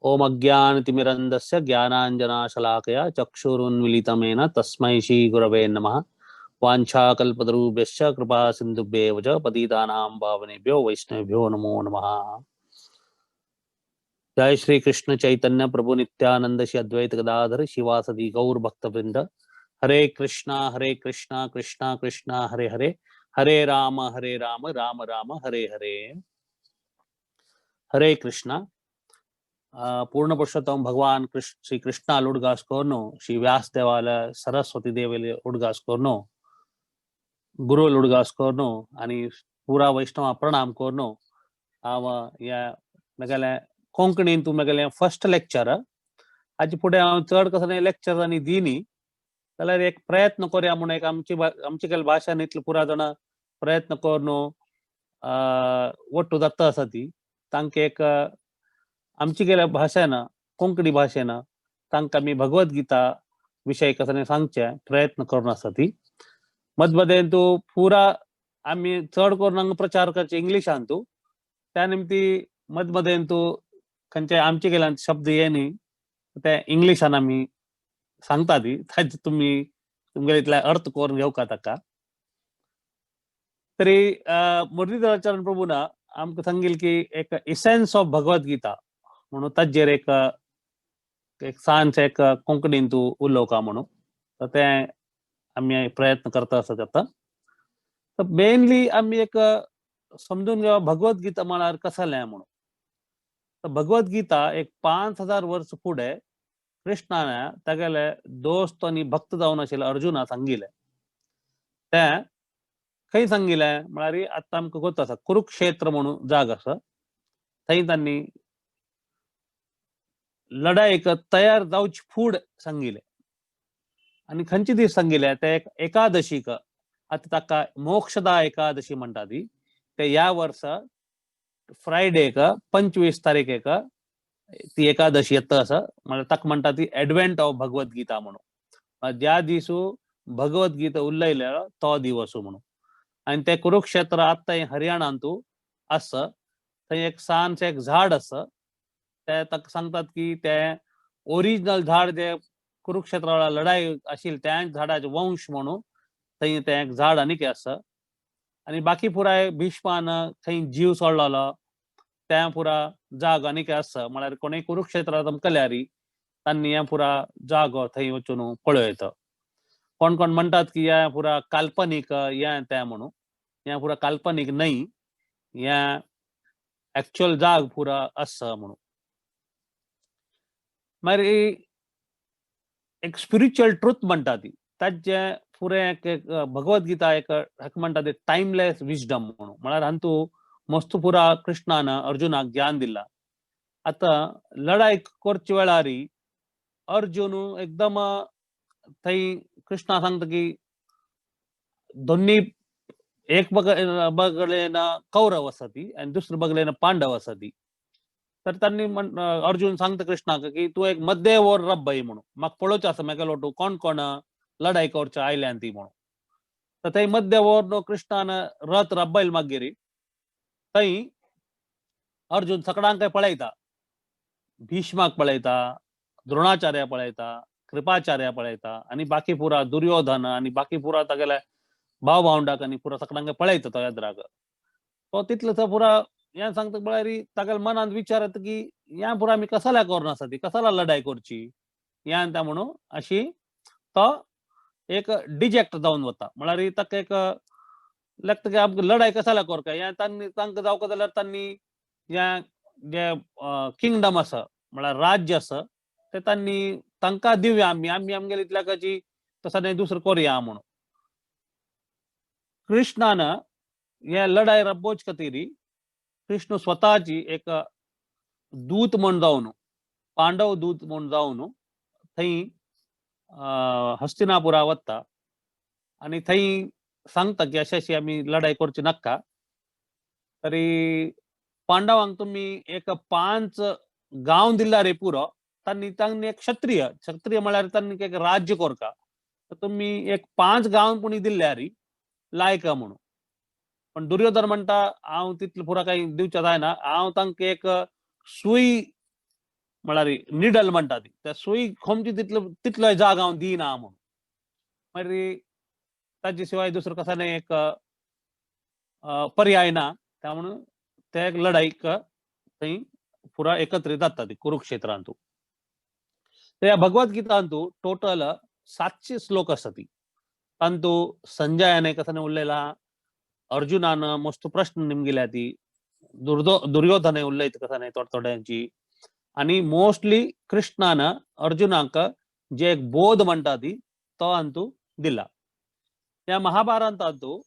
ओम अज्ञानतिमिरन्दस्य ज्ञानाञ्जनाशलाकया चक्षुरुन्मिलितमेन तस्मै श्रीगुरवे नमः। वाञ्छाकल्पतरुभ्यश्च कृपा सिन्धुभ्येव च पतितानां पावनेभ्यो वैष्णवेभ्यो नमो नमः। जय श्री कृष्ण चैतन्य प्रभु नित्यानंद श्री अद्वैत गदाधर शिवासदि गौर भक्तवृंद। हरे कृष्णा कृष्णा कृष्णा हरे हरे, हरे राम राम राम हरे हरे। हरे कृष्णा। पूर्ण पुरुषोत्तम भगवान कृष्ण श्री कृष्णा उडगास कोरनो, श्री व्यास देवाला सरस्वती देवेले उडगास कोरनो, गुरु उडगास कोरनो आणि पुरा वैष्णवा प्रणाम कोरनो। हांव ह्या म्हगेल्या कोंकणीन तूं म्हगेलें फर्स्ट लेक्चर। हाचे फुडें हांव चड कसलें लेक्चर आनी दिनी जाल्यार एक प्रयत्न करुया म्हूण एक आमची आमची केल्ली भाशा इतले पुरा जाणां प्रयत्न करून वट्टू जाता आसा ती तांकां एक आमची गेल्या भाशेन कोंकणी भाशेन तांकां आमी भगवत गीता विशय कसलें सांगचें प्रयत्न करून आसा ती। मदमदें तूं पुरा आमी चड करून हांगा प्रचार करचे इंग्लिशान तूं, त्या निमती मदमदें तूं खंयचे आमचे गेल्यान शब्द ये न्ही ते इंग्लिशान आमी सांगता ती, ताजे तुमी तुमगेले इतले अर्थ करून घेवका ताका। तरी मुरलीधराचरण प्रभून आमकां सांगील की एक इसेन्स ऑफ भगवत गीता म्हणून ताजेर एक एक सांज एक कोंकणीन तूं उलोवका म्हणून, तर तें आमी प्रयत्न करता आसत आतां। तर मेनली आमी एक समजून घेवप भगवत गीता म्हळ्यार कसलें म्हणून। तर भगवत गीता एक 5000 वर्स फुडें कृष्णान तागेले दोस्त आनी भक्त जावन आशिल्ले अर्जुना सांगिल्लें। तें खंय सांगिल्लें म्हळ्यार आतां आमकां गोत आसा कुरुक्षेत्र म्हणून जाग आसा, थंय तांणी लढायेक तयार जावची फूड सांगिल्लें। आनी खंयचे दीस सांगिल्लें ते एक एकादशीक, आतां ताका मोक्षदा एकादशी म्हणटा ती, ते ह्या वर्सा फ्रायडेक 25 तारीखेक ती एकादशी येता आसा, म्हळ्यार ताका म्हणटा ती एडवेंट ऑफ भगवत गीता म्हणून, ज्या दिसू भगवत गीता उलयलेलो तो दिवस म्हणून। आनी ते कुरुक्षेत्र आतां हरियाणांतू आसा, थंय एक सान एक झाड आसा, ते ताका सांगतात की ते ओरिजिनल झाड जे कुरुक्षेत्रा लढाई आशिल्ली त्या झाडाचे वंश म्हणून थंय तें एक झाड आनीक आसा। आनी बाकी पुराय भीष्मान थंय जीव सोडलेलो त्या पुरा जागो आनीक आसा, म्हळ्यार कोणूय कुरुक्षेत्रात चमकल्यार तांणी हें पुरा जागो थंय वचून पळयता। कोण कोण म्हणटात की हें पुरा काल्पनीक हें तें म्हणून, हें पुरा काल्पनीक न्हय, हें एक्चुअल जाग पुरा आसा म्हणून। मागीर एक स्पिरिच्युअल ट्रूथ म्हणटा ती, ताजें पुरें एक भगवत गीता एक हाका म्हणटा ते टायमलेस विजडम म्हणून, म्हळ्यार हातूंत मस्त पुरा कृष्णान अर्जुनाक ज्ञान दिलां। आतां लढाई करचे वेळार अर्जुन एकदम थंय कृष्णा सांगता की दोन्ही एक बगलेन कौरव आसा ती आनी दुसरे बगलेन पांडव आसा ती, तर तांणी अर्जुन सांगता कृष्णाक की तूं एक मध्य वर रब्बय म्हणून, म्हाका पळोवचें आसा म्हाका लोटू कोण कोण लढाई करचे आयल्यान ती म्हणून। तर थंय मध्य वर कृष्णान रथ रब्बयल मागीर थंय अर्जुन सगळ्यांक पळयता, भीष्माक पळयता, द्रोणाचार्य पळयता, कृपाचार्य पळयता आनी बाकी पुरा दुर्योधन आनी बाकी पुरा तागेले भाव भावंडाक आनी पुरा सगळ्यांक पळयता तो एद्राक। तो तितलो तो पुरा हें सांगता म्हळ्यार तागेल्या मनांत विचार येता की ह्या पुरा आमी कसाला करून आसा ती, कसाला लढाई करची ह्या त्या म्हणून अशी तो एक डिजेक्ट जावन वता, म्हळ्यार ताका एक लागता की आमकां लढाई कसाला करका ह्या तांणी तांकां जावका जाल्यार तांणी ह्या जे किंगडम आसा म्हळ्यार राज्य आसा ते तांणी तांकां दिवया आमी, आमी आमगेले इतल्याकाची तसो न्ही दुसरें करुया म्हणून। कृष्णान हे लढाई रब्बोच खातीर कृष्ण स्वताची एक दूत म्हूण जावन पांडव दूत म्हूण जावन थंय हस्तिनापुरा वता आनी थंय सांगता की अशी अशी आमी लढाई करची नाका, तरी पांडवांक तुमी एक 5 गांव दिला रे पुरो, तांणी तांणी एक क्षत्रिय, क्षत्रिय म्हळ्यार तांणी एक राज्य करका, तर तुमी एक 5 गांव पुणी दिल्ले रे लायका म्हणून। पण दुर्योधन म्हणटा हांव तितलें पुरा कांय दिवचें जायना, हांव तांकां एक सुई म्हळ्यार निडल म्हणटा ती, त्या सुई खोमची तितलो तितलो जाग हांव दिना म्हणून. मागीर ताजे शिवाय दुसरो कसा नाही एक पर्याय ना, त्या म्हणून ते एक लढाईक थंय पुरा एकत्रित जाता ती कुरुक्षेत्रांतू. त्या भगवद्गीतांतू टोटल 700 श्लोक आसा ती. तांतू संजयाने कसं उरलेला, अर्जुनान मस्त प्रश्न निमगिल्या ती, दुर्योधने उल्लयत कसं नाही थोड थोड्यांची, आणि मोस्टली कृष्णान अर्जुनाक जे एक बोध म्हणटा ती तो अंतू दिला. त्या महाभारतांतू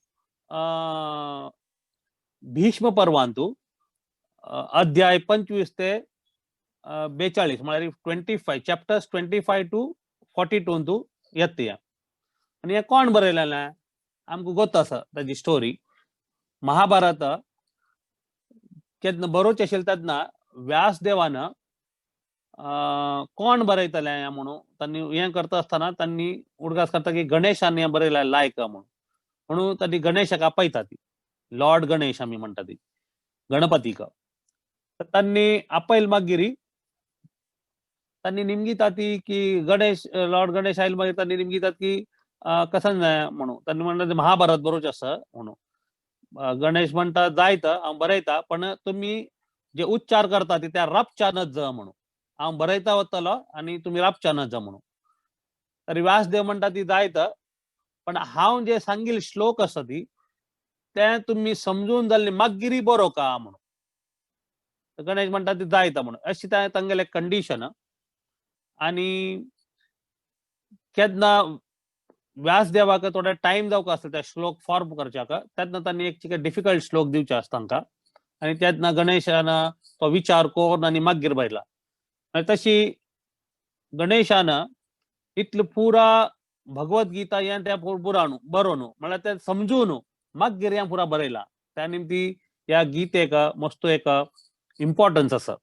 भीष्म पर्वांतू अध्याय 25 ते 42 म्हळ्यार 25 चॅप्टर्स 25 टू 42 तू येता. आनी हें कोण बरयलेलें आमकां गोत आसा ताजी स्टोरी. महाभारत केन्ना बरोवचें आशिल्लें तेन्ना व्यासदेवान कोण बरयतलें हें म्हणून तांणी हें करता आसतना तांणी उडगास करता की गणेशान हें बरयलें लायक म्हणून, म्हणून तांणी गणेशाक आपयता ती, लॉर्ड गणेश आमी म्हणटा ती, गणपतीक. तांणी आपयल मागीर तांणी निमगिता ती की गणेश, लॉर्ड गणेश आयल मागीर तांणी निमगितात की कसन जाय म्हणून, तांणी म्हणटा महाभारत बरोवचें आसा म्हणून. गणेश म्हणटा जायत हांव बरयता, पण तुमी जे उच्चार करता ती त्या रापच्या नज म्हणून, हांव बरयता वतलो आनी तुमी रापच्या नज म्हणून. तरी व्यासदेव म्हणटा ती जायत, पण हांव जे सांगील श्लोक आसा ती ते तुमी समजून जाल्ली मागीर बरो का म्हणून. गणेश म्हणटा ती जायता म्हणून. अशी तांगेले कंडिशन. आनी केन्ना व्यासदेवाक थोडे टायम जावंक आसता त्या श्लोक फॉर्म करच्याक, तेन्ना तांणी एक चिके डिफिकल्ट श्लोक दिवचे आसता तांकां, आनी तेन्ना गणेशान तो विचार करून आनी मागीर बरयला. आनी तशी गणेशान इतलो पुरा भगवद्गीता हें त्या पुराणू बरोवन म्हळ्यार तें समजून मागीर हें पुरा बरयला. त्या निमती ह्या गीतेक मस्त एक इम्पॉर्टन्स आसा.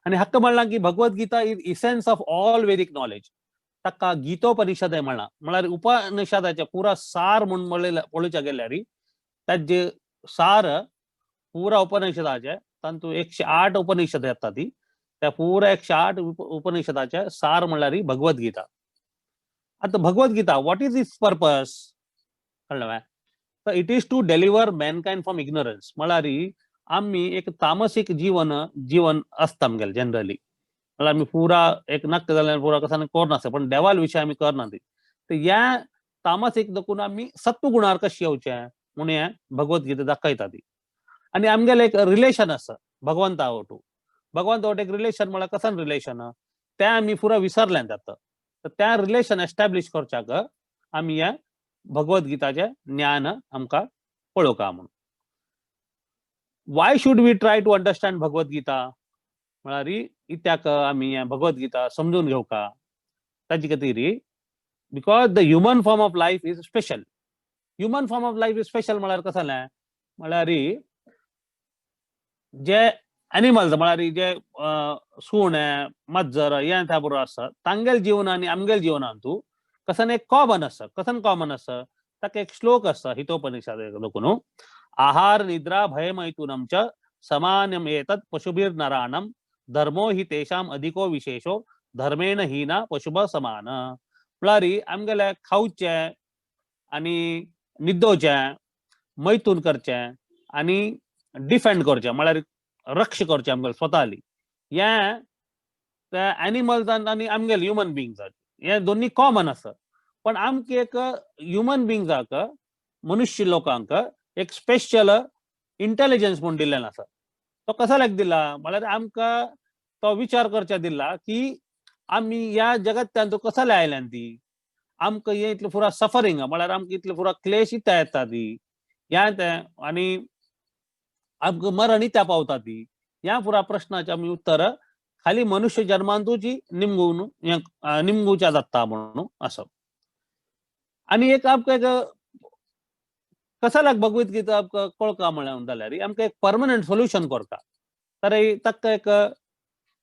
आनी हाका म्हणलां की Bhagavad Gita is essence of all Vedic knowledge. ताका गीतोपनिषद म्हणलां, म्हळ्यार उपनिषदाचें पुरा सार म्हूण पळोवच्या गेल्यार ताजे सार पुरा उपनिषदाचें, तातूंत 108 उपनिषद येता ती, त्या पुरा 108 उपनिषदाचें सार म्हणल्यार भगवद्गीता. आतां Bhagavad Gita what is its purpose कळ्ळें? तर it is to deliver mankind from ignorance. म्हळ्यार आमी एक तामसीक जीवन जीवन आसता आमगेलें जनरली, म्हळ्यार आमी पुरा एक नक्क जाल्यार पुरा कसान करनासता, पण देवाल विशय आमी करना ती. तर ह्या तामसीक देखून आमी सत्वगुणार कशें येवचें म्हणून हें भगवद्गीता दाखयता ती. आनी आमगेलें एक रिलेशन आसा भगवंता वटू, भगवंता वट एक रिलेशन म्हळ्यार कसान रिलेशन तें आमी पुरा विसरल्यात आतां. तर त्या रिलेशन एस्टॅब्लीश करच्याक आमी ह्या भगवद्गीताचें ज्ञान आमकां पळोवंक म्हणून. Why should we try to understand Bhagavad Gita? म्हळ्यार कित्याक आमी हें भगवद्गीता समजून घेवका ताजे खातीर, because the human form of life is special. Human form of life is special म्हळ्यार कसं जालें, म्हळ्यार जे एनिमल्स म्हळ्यार जे सुणें माजर हें त्या बरोबर आसा तांगेले जीवन आनी आमगेले जिवनांतू कसन एक कॉमन आसा. कसन कॉमन आसा, ताका एक श्लोक आसा हितोपनिषद देखून, आहार निद्रा भयमैथुनं च समानम एतत् पशुभिर्नराणं धर्मो हि तेषाम अधिको विशेषो धर्मेण हीना पशुभ समान. म्हळ्यार आमगेले खावचें आनी निद्दोवचें, मैथून करचें आनी डिफेंड करचें म्हळ्यार रक्ष करचें आमगेले स्वताली, हें त्या एनिमल्सान आनी आमगेले ह्युमन बिंग्साक हें दोनी कॉमन आसा. पण आमकां एक ह्युमन बिंग्साक मनुष्य लोकांक एक स्पेशल इंटेलिजन्स म्हूण दिल्लें आसा. तो कसो लायक दिला म्हळ्यार आमकां तो विचार करचे दिला की आमी ह्या जगांतल्यान तो कसले आयल्यान ती, आमकां हें इतलें पुरा सफरींग म्हळ्यार आमकां इतलें पुरा क्लेश इत्या येता ती, ह्या तें आनी आमकां मरण इत्या पावता ती, ह्या पुरा प्रश्नाचें आमी उत्तर खाली मनुष्य जन्मांतूची निमगून निमगुच्या जाता म्हणून असो. आनी एक आमकां एक कसालाक भगवद्गीता आमकां कळका म्हळ्यार जाल्यार आमकां एक परमनंट सोल्युशन करता. तर ताका एक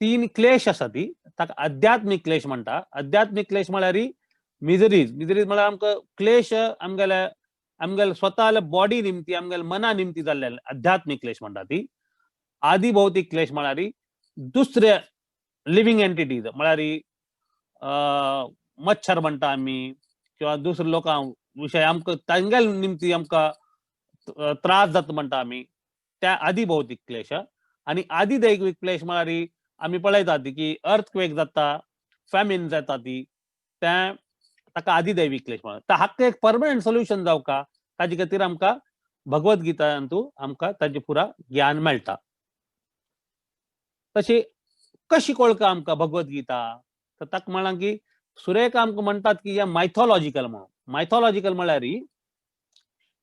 3 क्लेश आसा ती, ताका आध्यात्मीक क्लेश म्हणटा. आध्यात्मीक क्लेश म्हळ्यार मिजरीज, मिजरीज म्हळ्यार आमकां क्लेश आमगेले आमगेले स्वताले बॉडी निमती आमगेले मना निमती जाल्ले आध्यात्मीक क्लेश म्हणटा ती. आदी भौतीक क्लेश म्हळ्यार दुसरे लिव्हिंग एंटिटीज म्हळ्यार मच्छर म्हणटा आमी किंवा दुसरे लोकां विशय आमकां तांगेल निमती आमकां त्रास जाता म्हणटा आमी, त्या आदी भौतीक क्लेश. आनी आदी दैवीक क्लेश म्हळ्यार आमी पळयतात की अर्थक्वेक जाता, फॅमिन जाता, ती त्या ताका आदी दैवीक क्लेश म्हणटा. तर हाका एक परमनंट सोल्युशन जावका ताजे खातीर आमकां भगवद गीतांतू आमकां ताजें पुरा ज्ञान मेळटा. तशें कशी कळका आमकां भगवद गीता, तर ताका म्हळां की सुरेख आमकां म्हणटात की हें मायथोलॉजिकल म्हणून. मायथोलॉजिकल म्हळ्यार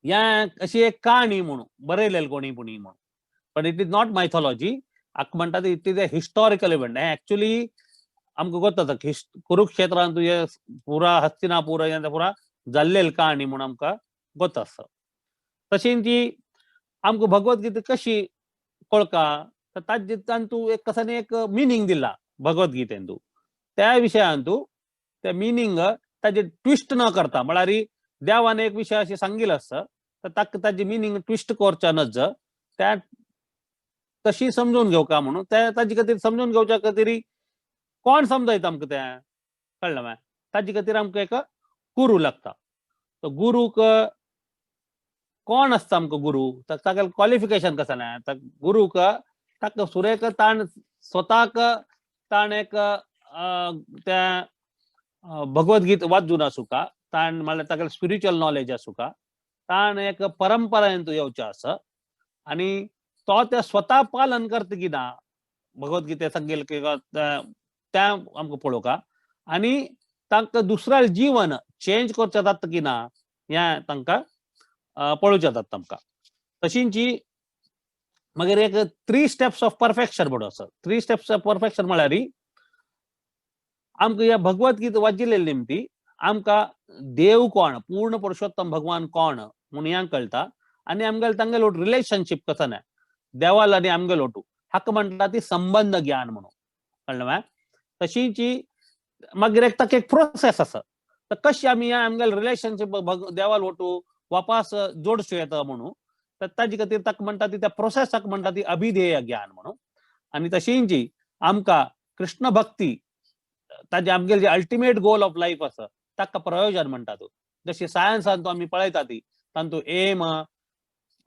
ह्या अशी एक काणी म्हणून बरयलेली कोणी पुणी म्हणून, but it is not mythology. हाका म्हणटात it is a historical event. हें एक्चुली आमकां गोत आसा कुरुक्षेत्रांत तुजें पुरा हस्तिनापूर हें पुरा जाल्लेली काणी म्हूण आमकां गोत आसा. तशें ती आमकां भगवद गीता कशी कळका, तर ताजे तांतू एक कसानी एक मिनींग दिला भगवद गीतेंतू, त्या विशयांतू ते मिनींग ताजे ट्विस्ट न करता, म्हळ्यार देवान एक विशय अशें सांगिल्लो आसता तर ताका ताजे मिनींग ट्विस्ट करच्या नज त्या तशी समजून घेवका म्हणून, त्या ताजे खातीर समजून घेवच्या खातीर कोण समजायता आमकां तें कळ्ळें मागीर, ताजे खातीर आमकां एक गुरू लागता. तो गुरूक कोण आसता आमकां गुरू, ताका क्वॉलिफिकेशन कसं ना, गुरूक ताका सुरेक ताण स्वताक ताण एक त्या भगवद्गीता वाचून आसूका, ताण म्हळ्यार ताका स्पिरिच्युअल नॉलेज आसूका, ताण एक परंपरेन येवचें आसा आनी तो त्या स्वता पालन करता की ना भगवद्गीते सांगेल किंवा त्या आमकां पळोवका आनी तांकां दुसऱ्या जीवन चेंज करचें जाता की ना हें तांकां पळोवचें जाता आमकां. तशींची मागीर एक थ्री स्टेप्स ऑफ परफेक्शन म्हणून आसा. थ्री स्टेप्स ऑफ परफेक्शन म्हळ्यार आमकां ह्या भगवद्गीता वाचिल्ली निमती आमकां देव कोण, पूर्ण पुरुषोत्तम भगवान कोण म्हूण हें कळटा आनी आमगेले तांगेलो रिलेशनशीप कसो ना देवाल आनी आमगेलो ओटू, हाका म्हणटा ती संबंध ज्ञान म्हणून, कळ्ळें मागीर. तशींची मागीर एक ताका एक प्रोसेस आसा, तर कशी आमी ह्या आमगेले रिलेशनशीप देवाल ओटू वापास जोडचो येता म्हणून, तर ताजे खातीर ताका म्हणटा ती त्या प्रोसेसाक म्हणटा ती अभिधेय ज्ञान म्हणून. आनी तशींची आमकां कृष्ण भक्ती ताजे आमगेले जे अल्टिमेट गोल ऑफ लायफ आसा ताका प्रयोजन म्हणटा तूं. जशी सायन्सान तूं आमी पळयता ती तांतू एम,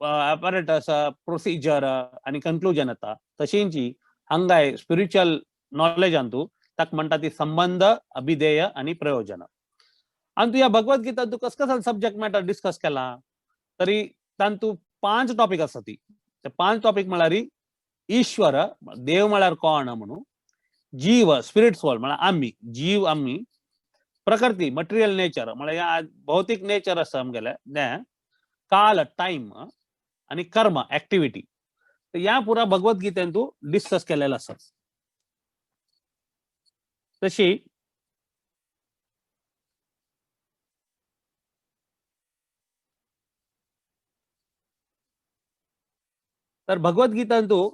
अपरेटस, प्रोसिजर आनी कन्क्लुजन येता, तशींची हांगाय स्पिरिच्युअल नॉलेजान तूं ताका म्हणटा ती संबंध, अभिधेय आनी प्रयोजन. आनी तूं ह्या भगवद्गीता तूं कस कस सब्जेक्ट मॅटर डिस्कस केला तरी तांतू 5 टॉपीक आसा ती. ते 5 टॉपीक म्हळ्यार ईश्वर, देव म्हळ्यार कोण म्हणून, जीव, स्पिरिट सोल म्हळ्यार आमी, जीव आमी, प्रकृती, मटेरियल नेचर म्हळ्यार भौतीक नेचर आसा आमगेलें तें, काल, टायम आनी कर्म, एक्टिविटी. ह्या पुरा भगवद्गीतेन तूं डिस्कस केलेलो आसा. तशी तर भगवद्गीतांतू तूं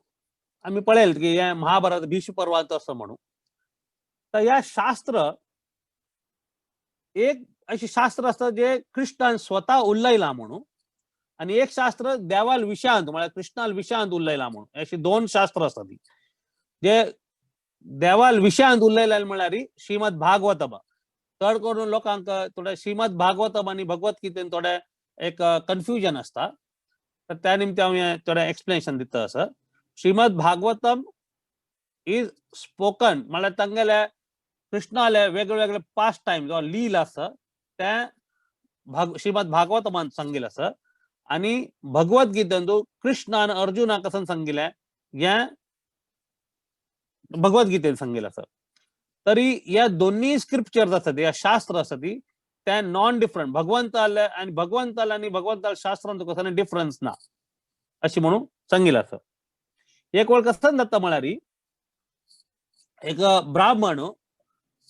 आमी पळयल की हें महाभारत भीष्म पर्वांत असं म्हणू. तर ह्या शास्त्र एक अशी शास्त्र आसता जे कृष्णान स्वता उलयला म्हणून आनी एक शास्त्र देवाल विशांत म्हळ्यार कृष्णाल विशांत उलयला म्हणून, अशी 2 शास्त्र आसता ती. जे देवाल विशांत उलयला म्हळ्यार श्रीमद भागवतम. चड करून लोकांक थोडे श्रीमद भागवतम आनी भगवद्गीतेन थोडे एक कन्फ्युजन आसता, तर त्या निमतान हांव हें थोडें एक्सप्लेनेशन दिता आसा. श्रीमद भागवतम is spoken म्हळ्यार तांगेले कृष्णाले वेगळे वेगळे पास्ट टायम जो लील आसा तें श्रीमद भागवतमान सांगिल्लें आसा आनी भगवद्गीतेन तूं कृष्णान अर्जुनाक कसन सांगिल्लें हें भगवद्गीतेन सांगिल्लें आसा. तरी ह्या दोन्ही स्क्रिप्चर्स आसा ती, ह्या शास्त्र आसा ती, ते नॉन डिफरंट. भगवंताले आनी भगवंताले आनी भगवंताले शास्त्रांत तुका कसो डिफरन्स ना अशी म्हणून सांगिल्लें आसा. एक वेळ कसं जाता म्हळ्यार एक ब्राह्मण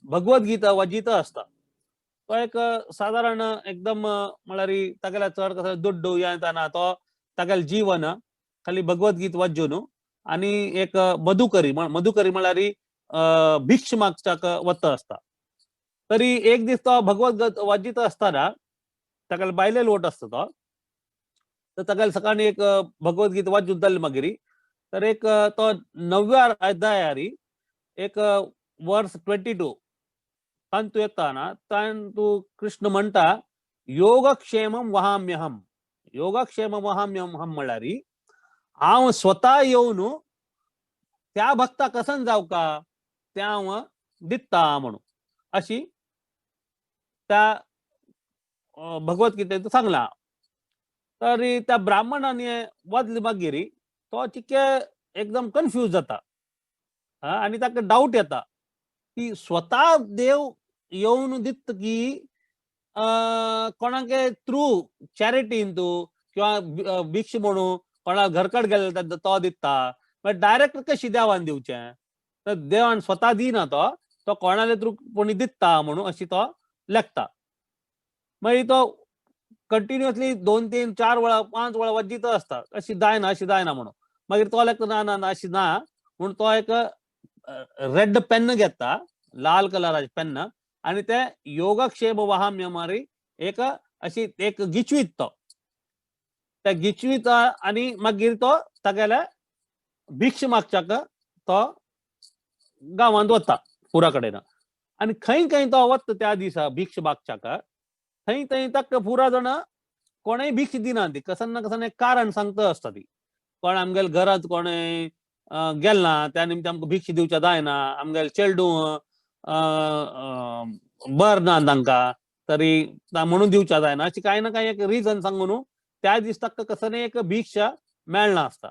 भगवद्गीता वाचिता आसता, तो एक सादारण एकदम म्हळ्यार तागेल्या चड कसो दुड्डू हें ना, तो तागेलें जीवन खाली भगवद्गीता वाचून आनी एक मधुकरी, मधुकरी म्हळ्यार भिक्ष मागच्याक वता आसता. तरी एक दीस तो भगवद्गीता वाचिता आसतना ताका बायले लोट आसता तो, तर ताका सकाळी एक भगवद्गीता वाचून जाली मागीर तर एक तो नव्या अध्यायारी एक वर्स 22 तांतू येता ना, तांतू कृष्ण म्हणटा योगक्षेमम वहाम्यहम. योगक्षेम वहाम्यहम म्हळ्यार हांव स्वता येवन त्या भक्ता कसन जावका तें हांव दिता म्हणून अशी त्या भगवद्गीतेत सांगला. तरी त्या ब्राह्मणाने वाजली मागीर तो चिके एकदम कन्फ्यूज जाता आनी ताका डावट येता की स्वता देव येवन दित की कोणाके थ्रू चॅरिटीन तूं किंवा भिक्ष म्हणून कोणा घरकड गेले तो दिता, बट डायरेक्ट कशी देवान दिवचें, तर देवान स्वता दिना, तो तो कोणाले थ्रू कोणी दिता म्हणून अशी तो लेखता. मागीर तो कंटिन्युअसली 2 3 4 वेळा 5 वेळा वाजीत आसता, अशी जायना अशी जायना म्हणून. मागीर तो लेखता ना ना ना अशी ना म्हणून तो एक रेड पेन घेता, लाल कलराचें पेन, आनी ते योगक्षेम वहाम्यमारी एक अशी एक गिचवीत तो त्या गिचवीत आनी मागीर तो तागेल्या भिक्ष मागच्याक तो गांवांत वता पुरा कडेन. आनी खंय खंय तो वता त्या दिसा भिक्ष मागच्याक थंय थंय ताका पुरा जाणां कोणेय भिक्ष दिना ती, कसन ना कसन एक कारण सांगता आसता ती, कोण आमगेले घरांत कोणेय गेल ना त्या निमतान आमकां भिक्ष दिवच्या जायना, आमगेले चेडूं बर ना तांकां तरी म्हणून दिवच्या जायना, अशी कांय ना कांय एक रिजन सांगून त्या दीस ताका कसं एक भिक्षा मेळना आसता.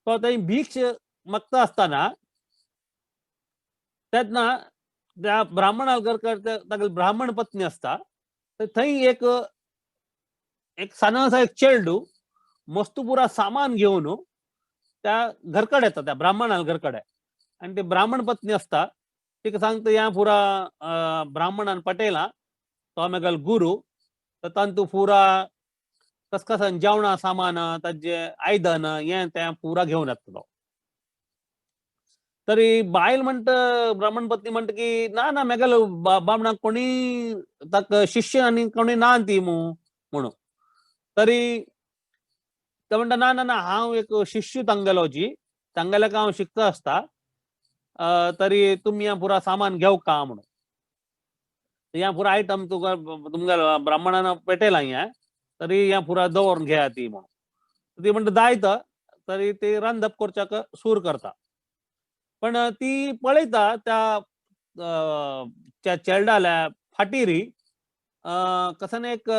तो थंय भिक्ष मागता आसतना तेन्ना त्या ब्राह्मणा घर तागेली ब्राह्मण पत्नी आसता, तर थंय एक एक सानासा एक चेडू मस्त पुरा सामान घेवन त्या घरकडे येता, त्या ब्राह्मणा घरकडे. आनी ते ब्राह्मण पत्नी आसता तिका सांगता ह्या पुरा ब्राह्मणान पटेला तो आमगेलो गुरू, तर तांतू पुरा कस कसन जेवणा सामान ताजे आयदन हें तें पुरा घेवन येता तो. तरी बायल म्हणटा, ब्राह्मण पत्नी म्हणटा की ना ना मेगेलो बामणाक कोणी ताका शिष्य आनी कोणी ना ती म्हणून. तरी ते म्हणटा ना ना ना हांव एक शिष्य तांगेलो जी तांगेल्या हांव शिकता आसता, तरी तुमी हें पुरा सामान घेव का म्हणून, हें पुरा आयटम तुका तुमगेल्या ब्राह्मणान पेटयलां हें, तरी हें पुरा दवरून घेया ती म्हणून. ती म्हणटा जायत, तरी ती रांदप करच्याक सूर करता. पण ती पळयता त्या त्या चेडल्या फाटीरी कसन एक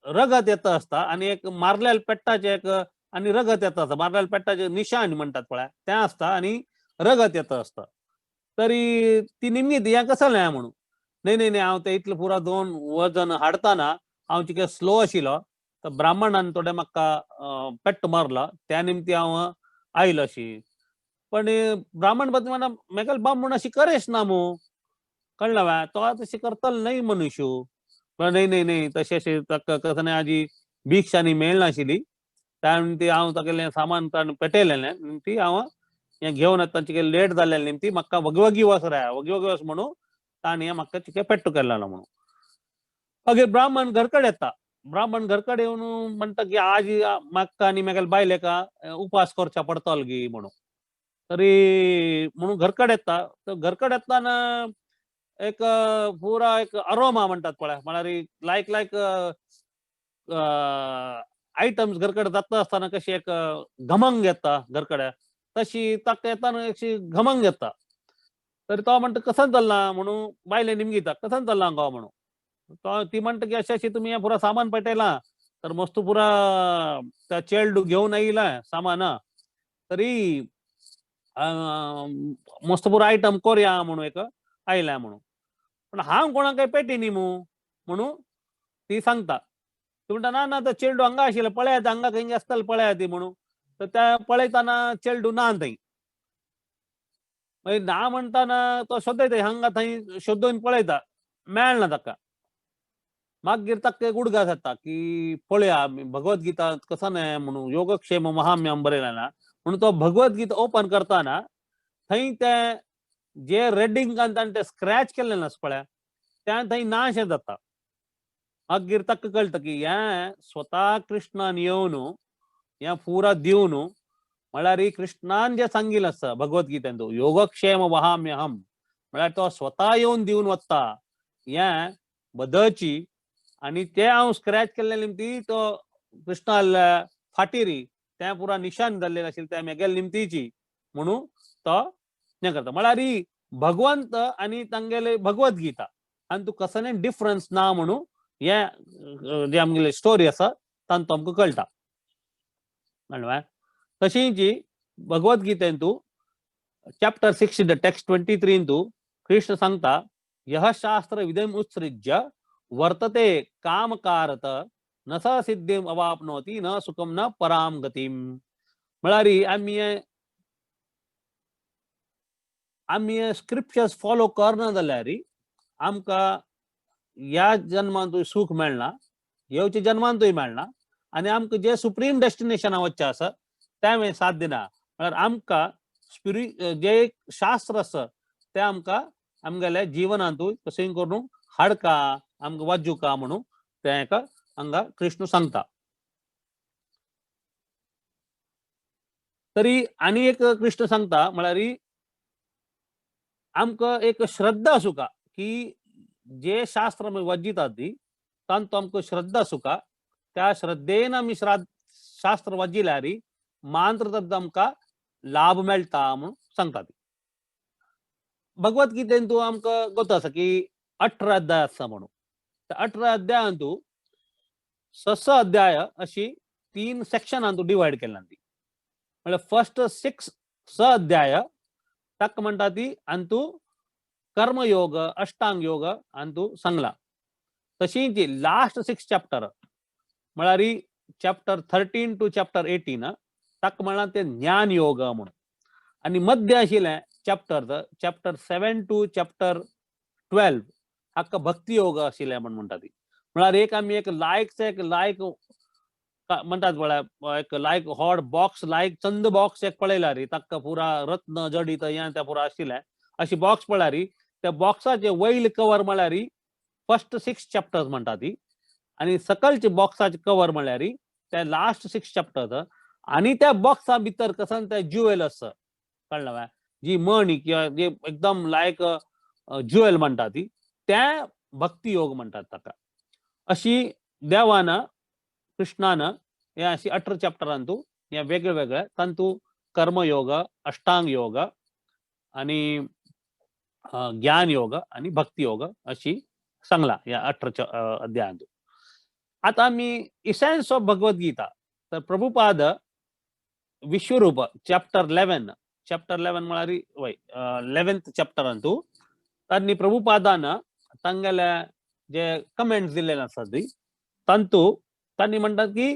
रगत येता आसता आनी एक मारलेल्या पेट्टाचें एक आनी रगत येता आसता, मारलेल्या पेट्टाचें निशाण म्हणटात पळय तें आसता आनी रगत येता आसता. तरी ती निमगीत हें कसलें म्हणून, न्ही न्ही न्ही हांव तें इतलें पुरा 2 वजन हाडटाना हांव चिके स्लो आशिल्लो, तर ब्राह्मणान थोडें म्हाका पेट्ट मारलो त्या निमती हांव आयलो अशी. पण ब्राह्मण पत्नी म्हणटा मेगेलो बाब म्हूण अशी करेच ना मू, कळ्ळें वा, तो तशें करतलो न्हय मनुष्य. न्हय न्हय न्हय तशें अशें ताका कसलें आजी भिक्षा आनी मेळनाशिल्ली त्या निमती हांव तागेलें सामान ताणें पेटयलेलें निमती हांव हें घेवन येता, चिके लेट जाल्लें निमती म्हाका वगी वगी वच रे, वगी वगी वच म्हणून ताणें म्हाका चिके पेट्ट केलेलो म्हणून. मागीर ब्राह्मण घरकडे येता, ब्राह्मण घरकडे येवन म्हणटा की आज म्हाका आनी म्हागेल्या बायलेका उपास करच्या पडटलो गी म्हणून. तरी म्हणून घरकडे येता, तर घरकडे येताना एक पुरा एक अरोमा म्हणटात पळय, म्हळ्यार लायक लायक आयटम्स घरकडे जाता आसतना कशी एक घमंग येता घरकडे, तशी ताका येताना अशी घमंग येता. तरी तो म्हणटा कसन चल्ला म्हणून बायले निमगिता कसन चल्ला गो म्हणून. तो ती म्हणटा की अशें अशें तुमी हें पुरा सामान पेटयलां, तर मस्त पुरा त्या चेडू घेवन आयला सामान, तरी मस्त पुरा आयटम कोरया म्हणून एक आयला म्हणून, पण हांव कोणाक काय पेटी न्ही मू म्हणून ती सांगता. ती म्हणटा ना ना तो चेडू हांगा आशिल्लें पळयात, हांगा खंय आसतलें पळयात ती म्हणून. तर त्या पळयतना चेडू ना थंय, मागीर ना म्हणटाना तो सोदयता हांगा थंय सोदून पळयता, मेळना ताका. मागीर ताका एक उडगास येता की पळया भगवद्गीता कसं न्हय म्हणून योगक्षेम महाम्यम बरयलां ना म्हणून. तो भगवद्गीता ओपन करतना थंय ते जे रेडिंगान ताणें ते स्क्रॅच केल्लें आसा पळय त्या थंय नाशें जाता. मागीर ताका कळटा की हें स्वता कृष्णान येवन हें पुरा दिवन म्हळ्यार कृष्णान जें सांगिल्लें आसा भगवद्गीतेंत, योगक्षेम वहाम्यहम, म्हळ्यार तो स्वता येवन दिवन वता हें बदची. आनी ते हांव स्क्रॅच केल्ले निमती तो कृष्णा फाटीरी तें पुरा निशान जाल्लें आशिल्लें त्या मेगेल निमतीची म्हणून तो हें करता. म्हळ्यार भगवंत आनी तांगेले भगवद्गीता आनी तूं कसलें डिफरन्स ना म्हणून हे जे आमगेले स्टोरी आसा तांतू आमकां कळटा. कळ्ळें? तशीच भगवद्गीतेंतू चॅप्टर 6 टेक्स्ट 23 कृष्ण सांगता, यह शास्त्र विधिम उत्सृज्य वर्तते कामकारत न स सिद्धीम अवाप्नोति न सुखम न पराम गतीम. म्हळ्यार आमी आमी स्क्रिप्चर्स फॉलो करना जाल्यार आमकां ह्या जन्मांतूय सूख मेळना, येवच्या जन्मांतूय मेळना, आनी आमकां जे सुप्रीम डेस्टिनेशना वचचें आसा तें साथ दिना. म्हळ्यार आमकां जे शास्त्र आसा तें आमकां आमगेल्या जिवनांतूय कशें करून हाडका, आमकां वाजुका म्हणून तें एका हांगा कृष्ण सांगता. तरी आनी एक कृष्ण सांगता, म्हळ्यार आमकां एक श्रद्धा आसूका की जे शास्त्र आमी वाजितात ती तांतू आमकां श्रद्धा आसूका, त्या श्रद्धेन आमी शास्त्र वाजिल्यार मात्र ताचो आमकां लाभ मेळटा म्हणून सांगता ती. भगवद्गीतेन तूं आमकां गोत आसा की 18 अध्याय आसा म्हणून. त्या 18 अध्यायांतू 6 अध्याय अशी 3 सेक्शनांतू डिवायड केल्या ती. म्हळ्यार फर्स्ट 6 स अध्याय ताका म्हणटा ती आनी कर्मयोग अष्टांग योग आनी तूं सांगला. तशीच लास्ट 6 चॅप्टर म्हळ्यार चॅप्टर 13 टू चॅप्टर 18 ताका म्हणलां ते ज्ञान योग म्हणून. आनी मध्य आशिल्लें चॅप्टर चॅप्टर 7 टू चॅप्टर 12 हाका भक्ती योग आशिल्लें म्हण म्हणटा ती. म्हळ्यार एक आमी एक लायक एक लायक म्हणटात पळय, एक लायक हॉट बॉक्स लायक चंद बॉक्स एक पळयला रे, ताका पुरा रत्न जडीत हें तें पुरा आशिल्लें अशी बॉक्स पळयल्यार त्या बॉक्साचे वयल कवर म्हळ्यार फर्स्ट 6 चॅप्टर्स म्हणटा ती, आनी सकलचे बॉक्साचे कवर म्हळ्यार त्या लास्ट 6 चॅप्टर्स. आनी त्या बॉक्सा भितर कसन ते ज्युएल आसा, कळ्ळें जी मणी किंवा जे एकदम लायक ज्युएल म्हणटा ती, त्या भक्ती योग म्हणटात ताका. अशी देवान कृष्णान हे अशी 18 चॅप्टरांतू हे वेगळे वेगळे तांतू कर्मयोग अष्टांग योग आनी ज्ञान योग आनी भक्ती योग अशी सांगला ह्या 18 अध्यायांतू. आतां आमी इसेन्स ऑफ भगवद्गीता तर प्रभुपाद विश्वरूप चॅप्टर 11, चॅप्टर 11 म्हळ्यार वय 11th चॅप्टरांतू तांणी प्रभुपादान तांगेले जे कमेंट्स दिल्ले आसात ती तांतू तांणी म्हणटात की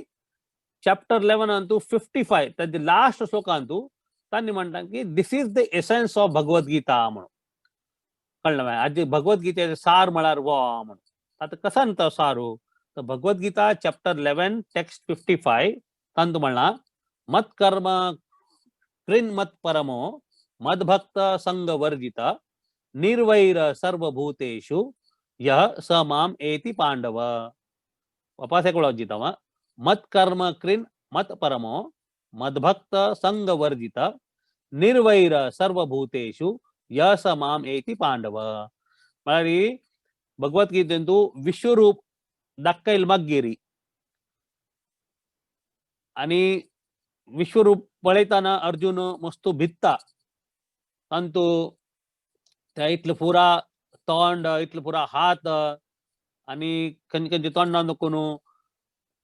चॅप्टर 11 55 तांचे लास्ट श्लोकांतू तांणी म्हणटात की this is the essence of Bhagavad Gita म्हणून. कळ्ळें मागीर आजी भगवद्गीतेचें सार म्हळ्यार वो म्हणून. आतां कसान तो सारू, तर भगवद्गीता चॅप्टर 11 टेक्स्ट 55 तांतू म्हणलां मत्कर्म क्रिन मत परमो मद्भक्त संग वर्जित निर्वैर सर्वभूतेषु यः स माम एति पांडव. वापस एक वेळा वा मत्कर्म क्रिन मत परमो मद्भक्त संग वर्जित निर्वैर सर्वभूतेषु यः स माम एति पांडव. म्हळ्यार भगवद्गीतेंतू विश्वरूप दाखयल मागीर आनी विश्वरूप पळयतना अर्जुन मस्त भित्ता, तांतू त्या इतलें पुरा तोंड इतलें पुरा हात आनी खंयचे खंयचे तोंडान नको न्हू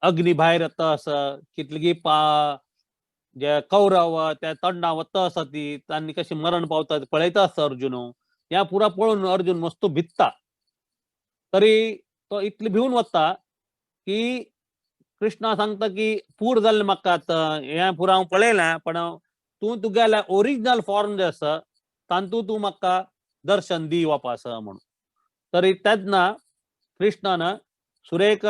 अग्नी भायर येता आसा, कितली पा जे कौरव त्या तोंडा वता आसा ती तांणी कशें मरण पावता पळयता आसता अर्जुन. ह्या पुरा पळोवन अर्जुन मस्त भित्ता. तरी तो इतले भिवन वता की कृष्णा सांगता की पूर जाल्लें म्हाका आतां हें पुरा हांव पळयलें, पण तूं तुगेलें ओरिजिनल फॉर्म जें आसा तांतू तूं म्हाका दर्शन दी वापस म्हणून. तरी तेन्ना कृष्णान सुरेख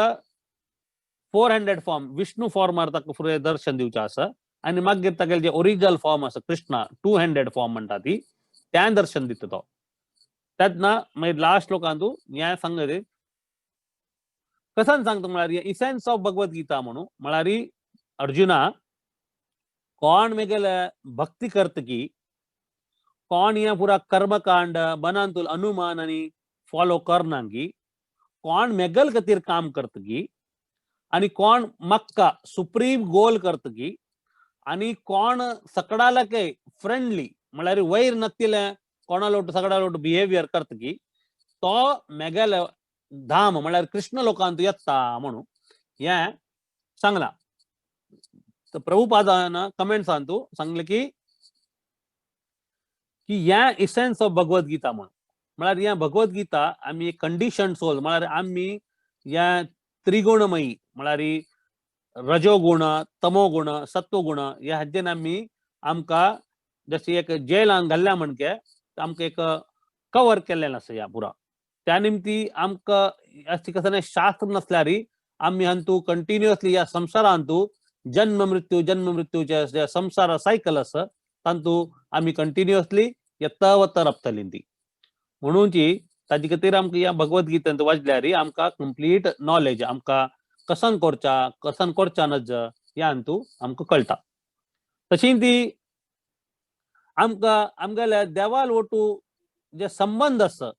400 फॉर्म विष्णू फॉर्मार ताका फुडें दर्शन दिवचें आसा आनी मागीर तागेलें जें ओरिजिनल फॉर्म आसा कृष्णा 200 फॉर्म म्हणटा ती तें दर्शन दिता तो. तेन्ना मागीर लास्ट लोकांतू हें सांगता कसान सांगता म्हळ्यार इसेन्स ऑफ भगवद्गीता म्हणून. म्हळ्यार अर्जुना कोण मेगेले भक्ती करत की, कोण हे पुरा कर्मकांड बनांतुल अनुमान आनी फॉलो करना की, कोण मेगल खातीर काम करत की, आनी कोण मक्का सुप्रीम गोल करत की, आनी कोण सकडालके फ्रेंडली म्हळ्यार वैर नत्तिले कोणालोट सगळ्यालोट बिहेवियर करत की, तो मेगेले धाम म्हळ्यार कृष्ण लोकांत येता म्हणून हें सांगला. तर प्रभुपादान कमेंट्सांतू सांगले की की ह्या इसेन्स ऑफ भगवद्गीता म्हणून, म्हळ्यार ह्या भगवद्गीता आमी कंडिशन सोल म्हळ्यार आमी ह्या त्रिगुणमयी म्हळ्यार रजोगुण, तमोगुण, सत्वगुण ह्या हाजेन आमी आमकां जशी एक जेलान घाल्ल्या म्हणके आमकां एक कवर केल्लें आसा ह्या पुरा. त्या निमती आमकां अशी कसलें शास्त्र नसल्यार आमी हांतू कंटिन्युअसली ह्या संवसारांतू जन्म मृत्यू जन्म मृत्यूचे संवसार सायकल आसा तांतू आमी कंटिन्युअसली येता वता राबतली ती. म्हणून ताजे खातीर आमकां ह्या भगवद्गीतेंत वाचल्यार आमकां कंप्लीट नॉलेज आमकां कसन करच्या कसन करच्या नज ह्या हातूंत आमकां कळटा. तशी ती आमकां आमगेल्या देवाल वटू जे संबंद आसा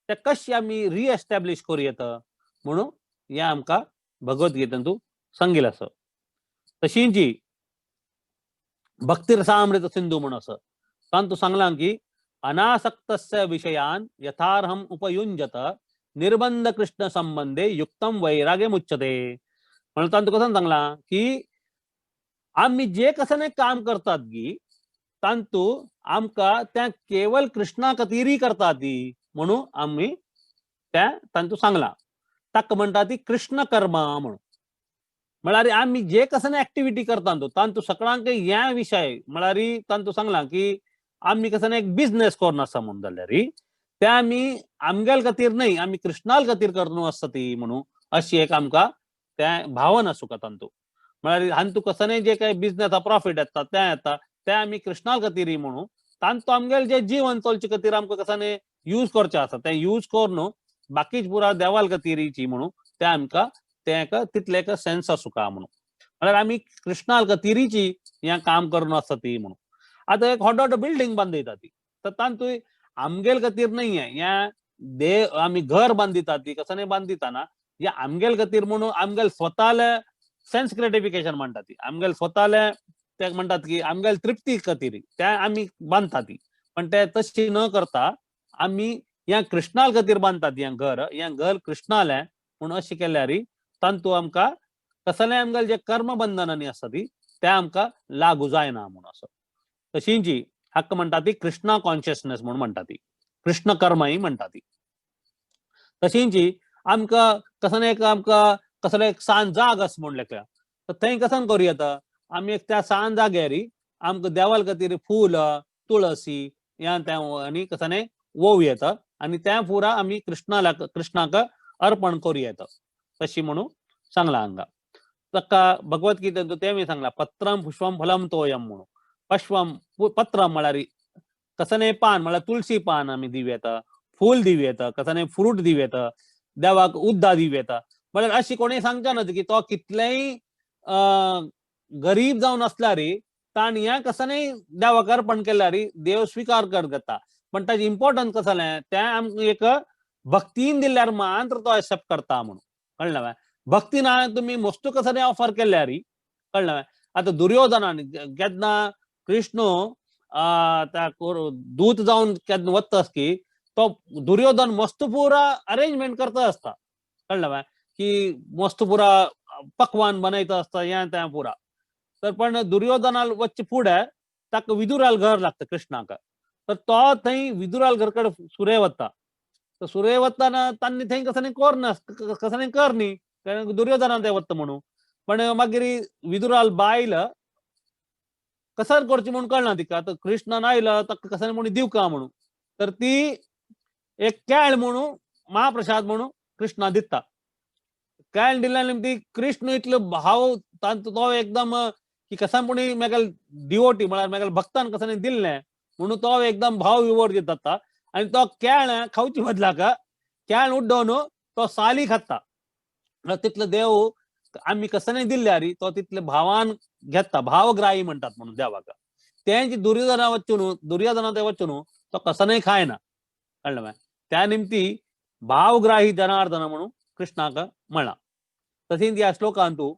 ते कशे आमी रिएस्टॅब्लिश करूं येता म्हणून हें आमकां भगवद्गीतेंतू सांगिल्लें आसा. तशींच भक्तिरसामृत सिंधू म्हणून आसा तातूंत सांगलां की अनासक्तस्य विषयान यथार्हम उपयुंजत निर्बंध कृष्ण संबंधे युक्तम वैराग्य मुच्यते. म्हणून तातूंत कसं सांगलां की आमी जे कसलें काम करतात गी तांतू आमकां त्या केवल कृष्णा खातीरय करतात ती म्हणून आमी त्या तांतू सांगलां. ताका म्हणटा ती कृष्ण कर्म म्हणून. म्हळ्यार आमी जे कसलें एक्टिविटी करता तांतू सगळ्यांक ह्या विशय म्हळ्यार तांतू सांगलां की आमी कसलें एक बिजनेस करून आसा म्हणून जाल्यार ते आमी आमगेल खातीर न्हय आमी कृष्णाल खातीर करून आसता ती म्हणून अशी एक आमकां तें भावना आसूंक तांतू. म्हळ्यार हांतू कसलें जे काय बिजनेस प्रॉफीट येता तें येता तें आमी कृष्णाल खातीर म्हणून तांतू आमगेले जे जीवन चलचे खातीर आमकां कसलें यूज करचें आसा तें यूज करून बाकीच पुरा देवाल खातीरची म्हणून तें आमकां तें एक तितलें एक सेन्स आसूंक म्हणून. म्हळ्यार आमी कृष्णाल खातीरची हें काम करून आसता ती म्हणून. आतां एक व्हड व्हड बिल्डींग बांदयता ती तर तांतूय आमगेल खातीर न्हय हें देव आमी घर बांदिता ती कसलें बांदिताना हे आमगेल खातीर म्हणून आमगेल स्वताले सेन्स ग्रेटिफिकेशन म्हणटा ती आमगेल स्वताले ते म्हणटात की आमगेल तृप्ती खातीर ते आमी बांदता ती. पण ते तशी न करता आमी ह्या कृष्णाल खातीर बांदतात हें घर, हें घर कृष्णालें म्हूण अशें केल्यार तांतू आमकां कसलें आमगेलें जे कर्म बंधनांनी आसा ती तें आमकां लागू जायना म्हूण असो. तशींच हाका म्हणटा ती कृष्णा कॉन्शियसनेस म्हूण म्हणटा ती, कृष्ण कर्मय म्हणटा ती. तशींच आमकां कसलें एक आमकां कसलें एक सान जाग आसा म्हूण लेखल्या तर थंय कसन करूं येता आमी एक त्या सान जाग्यार आमकां देवाल खातीर फूल तुळसी ह्या तें आनी कसलें ओव येता आनी त्या पुरा आमी कृष्णाक कृष्णाक अर्पण करूं येता तशी म्हणून सांगलां हांगा. ताका भगवद्गीतेंत तें सांगलां पत्रम पुष्पम फलम तोयम म्हणून. पश्वम पत्रम म्हळ्यार कसलें पान म्हळ्यार तुळसी पान आमी दिवं येता, फूल दिवं येता, कसलें फ्रूट दिवं येता, देवाक उद्दा दिवं येता. म्हळ्यार अशी कोणूय सांगचे ना की तो कितलेंय गरीब जावन आसल्यार ताणें हें कसलेंय देवाक अर्पण केल्यार देव स्विकार कर घेता. पण ताजें इम्पोर्टन्स कसलें तें आमकां एक भक्तीन दिल्यार मात्र तो एक्सेप्ट करता म्हणून. कळ्ळें? भक्ती ना तुमी वस्तू कसलें ऑफर केल्यार कळ्ळें? आतां दुर्योधनान केन्ना कृष्ण त्या दूत जावन केन्ना वता की तो दुर्योधन मस्त पुरा अरेंजमेंट करता आसता. कळ्ळें? की मस्त पुरा पकवान बनयता आसता हें तें पुरा. तर पण दुर्योधनाल वच्चे फुडें ताका विदुराल घर लागता कृष्णाक. तर तो थंय विदुराल घर कडेन सुरे वता. तर सुरे वतना तांणी थंय कसलें कर ना कसलें कर न्ही कारण दुर्योधनान ते वता म्हणून. पण मागीर विदुराल बायल कसर करची म्हणून कळना तिका. तर कृष्णान आयलो ताका कसलें म्हणून दिवका म्हणून तर ती एक केळ म्हणून महाप्रसाद म्हणून कृष्णा दिता. केळ दिल्या ती कृष्ण इतलो भाव तांचो तो एकदम की कसा पुणी मेगेल डिवोटी म्हळ्यार मेगेल भक्तान कसं दिल्लें म्हणून तो एकदम भाव विवोर दिता आनी तो केळ खावची बदलाक केळ उड्डोवन तो साली खाता. तितलो देव आमी कसं दिल्ल्यार तो तितले भावान घेता, भावग्राही म्हणटात म्हणून देवाक. तेंच दुर्योधना वचून, दुर्योधना ते वचून तो कसनय खायना, कळ्ळें मागीर? त्या निमती भावग्राही जनार्दन म्हणून कृष्णाक म्हणला. तशीच ह्या श्लोकांतू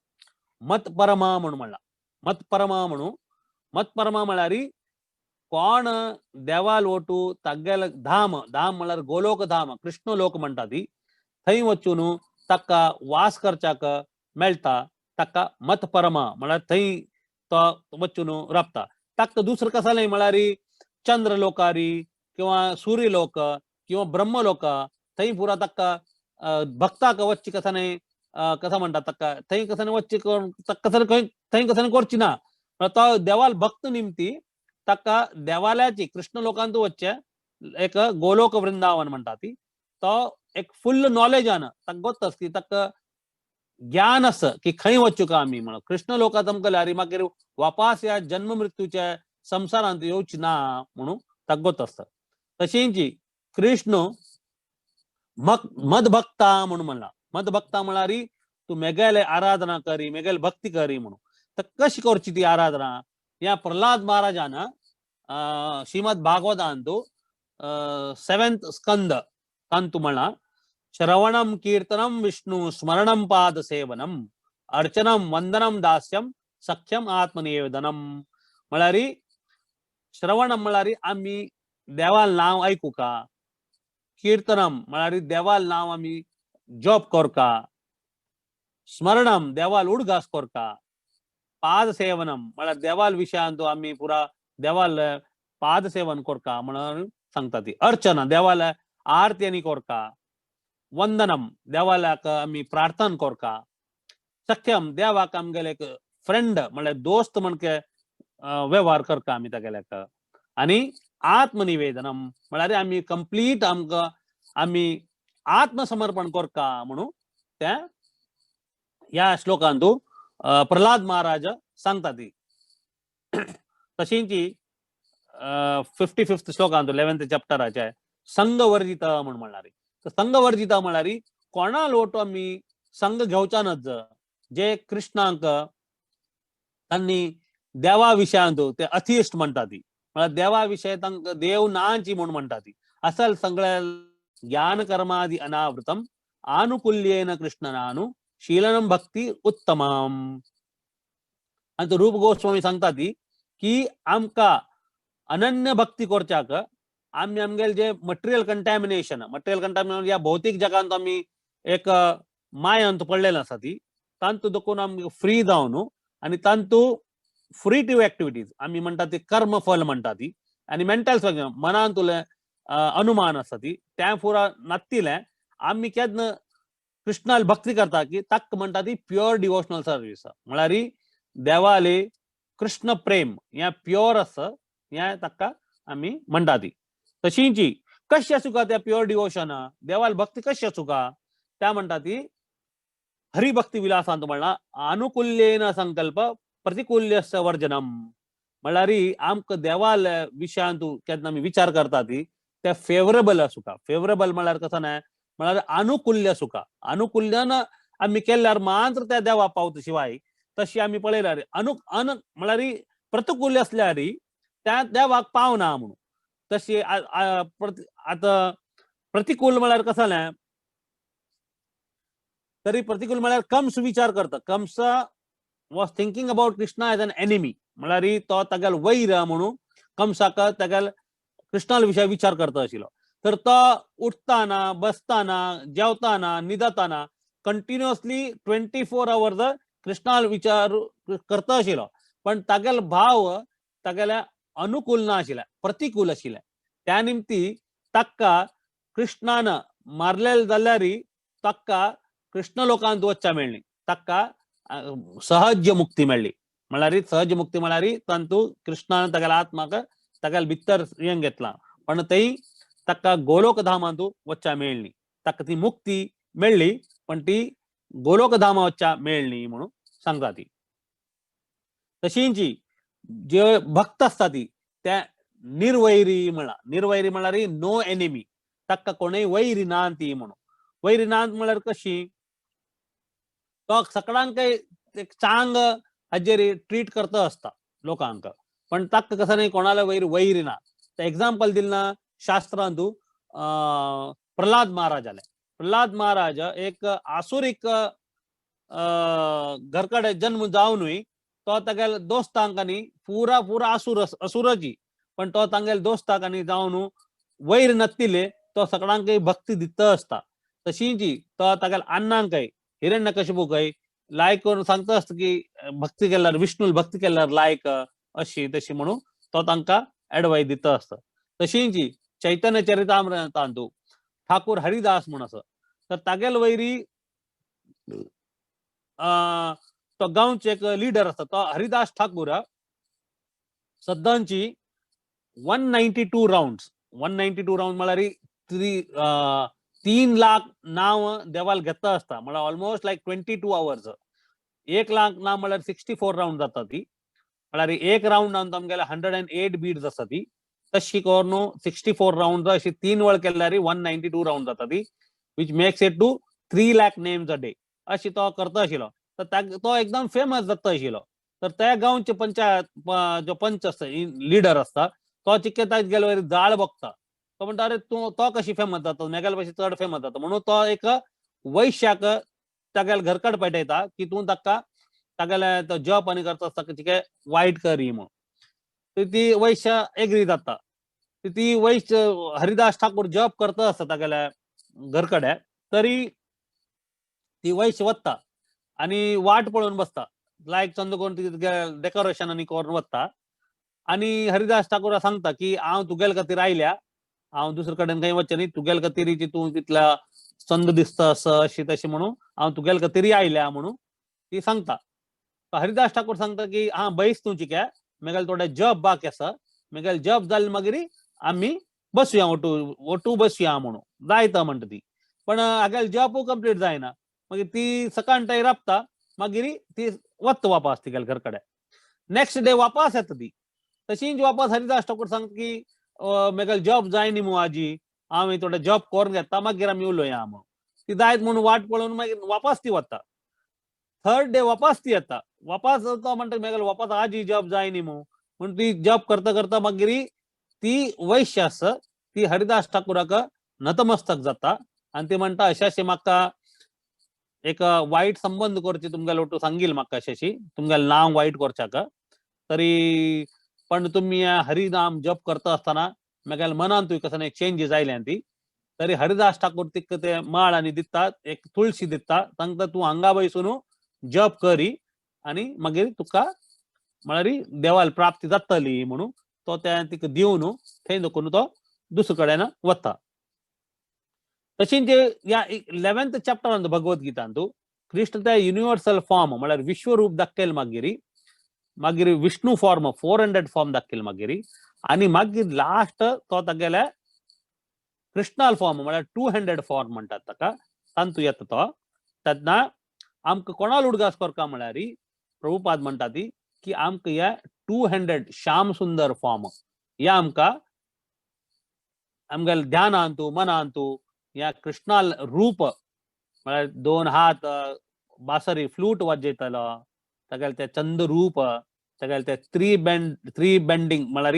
मत परमा म्हणून म्हणला. मत परमा म्हणून, मत परमा म्हळ्यार कोण देवाल ओटू तागेल धाम, धाम म्हळ्यार गोलोक धाम, कृष्ण लोक म्हणटा ती, थंय वचून ताका वास करच्याक मेळटा, ताका मत परमा म्हळ्यार थंय तो वचून राबता. ताका दुसरें कसलें म्हळ्यार चंद्र लोकारी किंवा सूर्य लोक किंवा ब्रह्म लोक, थंय पुरा ताका भक्ताक वच्ची कसा न्हय, कसा म्हणटा ताका थंय कसं वच्ची कसं थंय कसं करची ना. तो देवाल भक्त निमती ताका देवालयाची कृष्ण लोकांत वच्चे एक गोलोक वृंदावन म्हणटा ती, तो एक फुल्ल नॉलेज आना ताका गोत आसा की ताका ज्ञान आसा की खंय वचूं आमी म्हणून. कृष्ण लोकांत आमकां ल्यारी मागीर वापास ह्या जन्म मृत्यूच्या संवसारांत येवची ना म्हणून ताका गोत आसता. तशींच कृष्ण मदभक्ता म्हणून म्हणला. मदभक्ता म्हळ्यार तूं मेगेले आराधना करी, मेगेले भक्ती करी म्हणून. तर कशी करची ती आराधना? ह्या प्रल्हाद महाराजान श्रीमद भागवतांतु 7th स्कंद तांतु म्हणला, श्रवणम कीर्तनम विष्णु स्मरणम पाद सेवनम अर्चनम वंदनम दास्यम सख्यम आत्मनिवेदनम. म्हळ्यार श्रवणम म्हळ्यार आमी देवाल नांव आयकुका, कीर्तनम म्हळ्यार देवाल नांव आमी जप करका, स्मरणम देवाल उडगास करका, पाद सेवनम म्हळ्यार देवाल विशयांत आमी पुरा देवाल पाद सेवन करका म्हणून सांगता ती. अर्चना देवाल आरती आनी करका, वंदनम देवालाक आमी प्रार्थना करका, सख्यम देवाक आमगेले एक फ्रेंड म्हळ्यार दोस्त म्हणके वेव्हार करका आमी तागेल्याक, आनी आत्मनिवेदनम म्हळ्यार आमी कंप्लीट आमकां आमी आत्मसमर्पण करका म्हणून त्या ह्या श्लोकांतू प्रल्हाद महाराज सांगता ती. तशींच 55th श्लोकांतू 11th चॅप्टराचे संगवर्जित म्हणून म्हणणारी. तर संगवर्जित म्हळ्यार कोणा लोट आमी संग घेवचा नज, जे कृष्णांक तांणी देवा विशयांत ते अथिस्ट म्हणटा ती, म्हळ्यार देवा विशय तांकां देव नाची म्हूण म्हणटा ती. असल सगळ्या ज्ञान कर्मादि अनावृतम आनुकूल्येन कृष्णनानु शीलनम भक्ती उत्तमम. आनी तो रूप गोस्वामी सांगता ती की आमकां अनन्य भक्ती करच्याक आमी आमगेले जे मटेरियल कंटॅमिनेशन, मटेरियल कंटॅमिनेशन ह्या भौतीक जगांत आमी एक मायांत पडलेले आसा ती, तांतू देखून आमी फ्री जावन आनी तांतू फ्रुटिव्ह एक्टिविटीज आमी म्हणटा ती कर्म फल म्हणटा ती, आनी मेंटल मनांतुले अनुमान आसा ती त्या पुरा नात्तिले आमी केन्ना कृष्णाल भक्ती करता की ताक म्हणटा ती प्युअर डिवोशनल सर्वीस, म्हळ्यार देवाले कृष्ण प्रेम हें प्युअर आसा हें ताका आमी म्हणटा ती. तशींच कशी आसूं त्या प्युअर डिवोशन देवाल भक्ती कशी आसूं त्या म्हणटा ती हरिभक्ती विलासांत म्हणला आनुकूल्येन संकल्प प्रतिकूल्यस्य वर्जनम, म्हळ्यार आमकां देवाल विशयांत केन्ना आमी विचार करता ती ते फेवरेबल आसूं. फेवरेबल म्हळ्यार कसो न्हय, म्हळ्यार आनुकूल्य सुखा, आनुकूल्यान आमी केल्यार मात्र त्या देवा पावता शिवाय तशी आमी पळयल्यार अनु अन म्हळ्यार प्रतिकूल्य आसल्यार त्या देवाक पावना म्हणून. तशी आतां प्रतिकूल म्हळ्यार कसं जालें तरी प्रतिकूल म्हळ्यार कंस विचार करता. Kamsa was thinking about Krishna as an enemy, म्हळ्यार तो तागेलो वैर म्हणून कंसाक तागेल कृष्णाल विशय विचार करता आशिल्लो. तर तो उठताना बसताना जेवताना न्हिदताना कंटिन्युअसली 24 आवर्स कृष्णाल विचार करता आशिल्लो, पण तागेलो भाव तागेल्या अनुकूल ना आशिल्ले, प्रतिकूल आशिल्ले. त्या निमती ताका कृष्णान मारलेले जाल्यार ताका कृष्ण लोकांत वच्चा मेळ्ळी, ताका सहज मुक्ती मेळ्ळी. म्हळ्यार सहज मुक्ती म्हळ्यार तांतू कृष्णान तागेल्या आत्माक तागेल्या भितर हें घेतला, पण थंय ताका गोलोक धामांतू वच्चा मेळ्ळी, ताका ती मुक्ती मेळ्ळी, पण ती गोलोक धामा वच्चा मेळ्ळी म्हणून सांगता ती. तशींच जे भक्त आसता ती त्या निर्वैरी म्हणला, निर्वैरी म्हळ्यार नो एनिमी, ताका कोणूय वैरी ना ती म्हणून. वैरी ना म्हळ्यार कशी, तो सगळ्यांक एक चांग हाजेर ट्रीट करता आसता लोकांक, पण ताका कसं नाही कोणाला वैर वैर ना. तर एक्झाम्पल दिलं ना शास्त्रांतू प्रल्हाद महाराज आले. प्रल्हाद महाराज एक आसुरीक घरकडे जन्म जावनूय तो तागेल्या दोस्तांक आनी पुरा पुरा आसूर असुराची, पण तो तांगेल्या दोस्ताक आनी जावन वैर नत्तिले तो सगळ्यांकय भक्ती दिता आसता. तशींची तो तागेल्या अण्णांकय हिरण्यकशिपूकय लायक करून सांगता आसता की भक्ती केल्यार विष्णू भक्ती केल्यार लायक अशी तशी म्हणून तो तांकां एडवायस दिता आसता. तशींची चैतन्य चरितामृतांतू ठाकूर हरिदास म्हूण आसा, तर तागेल वैरी तो गांवचे एक लिडर आसा, तो हरिदास ठाकूर सद्दांची 192 राउंड, 192 राउंड म्हळ्यार 3 लाख नांव देवाल घेता आसता, म्हळ्यार ऑलमोस्ट लायक 22 आवर्स. 1 लाख नांव म्हळ्यार 64 राउंड जाता ती, म्हळ्यार एक राउंड आमगेले 108 बीड्स आसा ती. तशी करून 64 राउंड अशी 3 वेळ केल्यार 192 राउंड जाता ती, which makes it to 3 lakh names a day अशी तो करता आशिल्लो. तर तो एकदम फेमस जाता आशिल्लो. तर त्या गांवचे पंचायत जो पंच आसता लिडर आसता तो चिक्के ताज गेल्यार जाळ बघता, तो म्हणटा अरे तूं तो कशी फेमस जाता, मेगेले पशी चड फेमस जाता, म्हणून तो एक वैश्याक तागेले घरकड पेटयता की तूं ताका तागेले तो जप आनी करता आसता तिके वायट करी म्हणून. ती वैश्य एग्री जाता. ती वैश्य हरिदास ठाकूर जप करता आसता तागेल्या घरकडे, तरी ती वैश्य वता आनी वाट पळोवन बसता, लायक चंद करून डेकोरेशन आनी करून वता. आनी हरिदास ठाकूर सांगता की हांव तुगेले खातीर आयल्या, हांव दुसरे कडेन खंय वचचें न्ही, तुगेले खातीर तूं तितल्या चंद दिसता असं अशी तशी म्हणून हांव तुगेले खातीर आयल्या म्हणून ती सांगता. हरिदास ठाकूर सांगता की हा बैस तूं चिक्या, मेगेले थोडे जप बाकी आसा, मेगेले जप जाले मागीर आमी बसुया ओटू ओटू बसुया म्हणून जायता म्हणटा ती. पण हागेले जपूय कंप्लीट जायना, मागीर ती सकाळी राबता, मागीर ती वता वापस तिगेले घर कडेन. नेक्स्ट डे वापस येता ती, तशीच वापस हरिदास ठाकूर सांगता की मेगेले जॉब जाय न्ही मू आजी, हांव थोडे जॉब करून घेता मागीर आमी उलोवया म्हणून. ती जायत म्हणून वाट पळोवन मागीर वापस ती वता. थर्ड डे वापस ती येता, वापस तो म्हणटा मेगेले वापस आजी जॉब जाय न्ही मू म्हण ती जॉब करता करता मागीर ती वैश्य आसा ती हरिदास ठाकूराक नतमस्तक जाता आनी ती म्हणटा अशें अशें म्हाका एक वायट संबंद करचे तुमगेले ओटू सांगील म्हाका, अशें अशी तुमगेलें नांव वायट करच्याक, तरी पण तुमी हरिनाम जप करता आसतना मेगेले मनांतूय कसो एक चेंजीस आयल्या ती. तरी हरिदास ठाकूर तिका ते माळ आनी दिता, एक तुळशी दिता, सांगता तूं हांगा बैसून जप करी आनी मागीर तुका म्हळ्यार देवाल प्राप्ती जातली म्हणून तो त्या तिका दिवन थंय दखून तो दुसरे कडेन वता. तशीच ह्या 11th चॅप्टरांत भगवद गीतांतू कृष्ण त्या युनिवर्सल फॉर्म म्हळ्यार विश्वरूप दाखयल, मागीर मागीर विष्णू फॉर्म 400 फॉर्म दाखयल मागीर, आनी मागीर लास्ट तो तागेले कृष्णाल फॉर्म म्हळ्यार 200 फॉर्म म्हणटात ताका, तांतू येता तो. तेन्ना आमकां कोणाल उडगास करका म्हळ्यार प्रभुपाद म्हणटा ती की आमकां ह्या 200 श्याम सुंदर फॉर्म ह्या आमकां आमगेले ध्यानांतू मनांतू ह्या कृष्णाल रूप म्हळ्यार 2 हात बासरी फ्लूट वाजयतलो, तागेले ते चंद रूप, तागेले ते थ्री बेंडिंग म्हळ्यार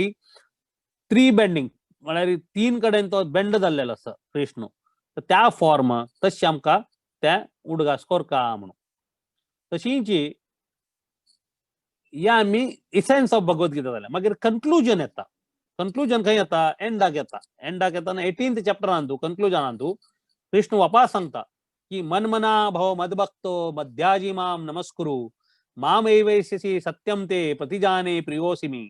थ्री बेंडिंग म्हळ्यार 3 कडेन तो बेंड जाल्लेलो आसा कृष्ण, तर त्या फॉर्म तशें आमकां ते उडगास करका म्हणून. तशींच ह्या आमी इसेन्स ऑफ भगवद गीता जाल्या. मागीर कन्क्लुजन येता. कन्क्लुजन खंय येता? एंडाक येता. एंडाक येतना 18th चॅप्टरांतू कन्क्लुजनांतू कृष्ण वापस सांगता की मनमना भव मदभक्तो मध्याजी माम नमस्कुरु माम एवैष्यसि सत्यम ते प्रतिजाने प्रियोसि me.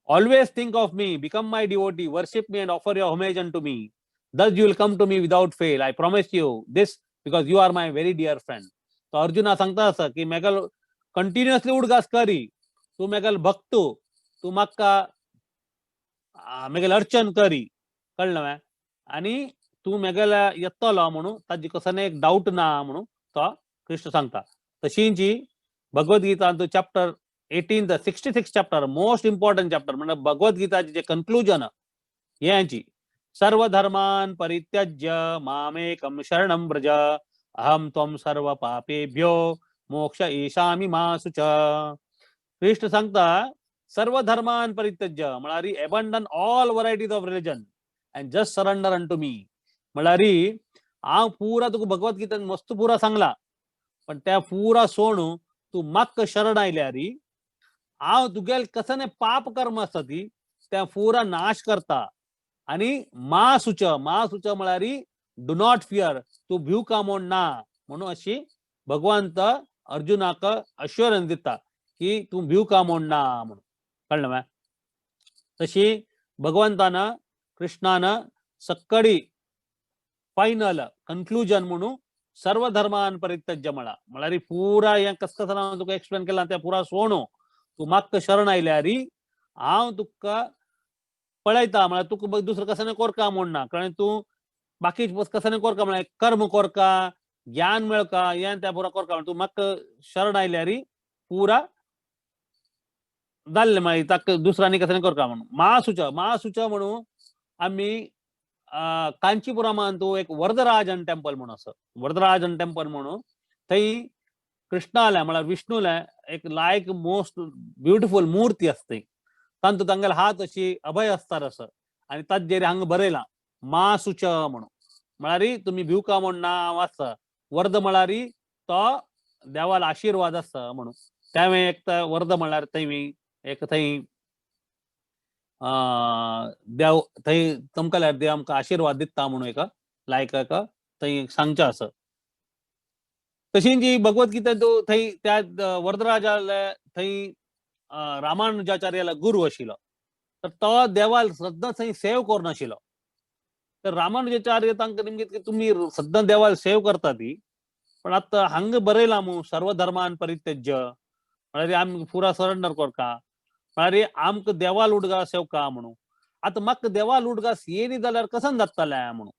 Always think of me, become my devotee, worship me and offer your homage unto me. Thus you will come to me without fail. I promise you this because you are my very dear friend. तो अर्जुना सांगता आसा की मेगल continuously उडगास करी, तूं मेगल भक्तू, तूं म्हाका मेगेल अर्चन करी, कळ्ळें मगे, आनी तूं मेगेल येतलो म्हणून ताजी कसो एक डावट ना म्हणून तो कृष्ण सांगता. तशींच भगवद गीतांत chapter 18 66 chapter most important chapter म्हणजे भगवद गीताचे जे कन्क्लुजन हेंची, सर्वधर्मान परित्यज्य मामेकं शरणं व्रज अहं त्वं सर्व पापेभ्यो मोक्ष ईशामि मा शुच. कृष्ण सांगता सर्व धर्मान परित्यज्य म्हळ्यार abandon all varieties of religion and just surrender unto me. म्हळ्यार हांव पुरा तुका भगवद्गीतेन मस्त पुरा सांगला, पण त्या पुरा सोणू तूं म्हाका शरण आयल्यार हांव तुगेल कसने पाप कर्म आसा ती त्या पुरा नाश करता. आनी मा सुच, मा सुच म्हळ्यार do not fear, तूं भिवका म्हूण ना म्हणून अशी भगवंत अर्जुनाक अश्योरन्स दिता की तूं भिवका म्हूण ना म्हणून. कळ्ळें मरे? तशी भगवंतान कृष्णान सक्कडी फायनल कन्क्लुजन म्हणून सर्व धर्मान परित्यज्य म्हणा, म्हळ्यार पुरा हें कस कस हांव तुका एक्सप्लेन केलां तें पुरा सोणू तूं म्हाका शरण आयल्यार हांव तुका पळयता, म्हळ्यार तुका दुसरें कसलें कोरका म्हूण ना, कारण तूं बाकी कसलें कोरका म्हळ्यार कर्म कोरका, ज्ञान मेळका, हें तें पुरा कोरका, तूं म्हाका शरण आयल्यार पुरा जाल्लें मागीर ताका दुसऱ्यांनी कसलें कोरका म्हणून. महासुच, महासुच म्हणून आमी कांचीपुरमान तूं एक वरदराजन टेम्पल म्हणून आसा, वरदराजन टेम्पल म्हणून थंय कृष्णाले म्हळ्यार विष्णूले एक लायक मोस्ट ब्युटिफूल मूर्ती आसता थंय, तांतूत तांगेले हात अशी अभय आसतात असो आनी ताजेर हांगा बरयलां मा सुच म्हणून, म्हळ्यार तुमी भिवका म्हूण ना हांव आसा. वर्द म्हळ्यार तो देवालो आशिर्वाद आसा म्हणून. तें एक तर वर्द म्हळ्यार थंय एक थंय देव थंय चमकल्यार देव आमकां आशिर्वाद दिता म्हणून एक लायक एक थंय सांगचें आसा. तशीच जी भगवद्गीता तो थंय त्या वरदराजाले थंय रामानुजाचार्याला गुरू आशिल्लो, तर तो देवाल सद्दां थंय सेव करून आशिल्लो. तर रामानुजाचार्य तांकां निमगीत तुमी सद्दां देवाल सेव करता ती, पण आतां हांगा बरयलां मू सर्व धर्मान परित्यज्य म्हळ्यार आमी पुरा सरेंडर करता, म्हळ्यार आमकां देवाल उडगास येवका म्हणून. आतां म्हाका देवाल उडगास येयनी जाल्यार कसन जातलें म्हणून,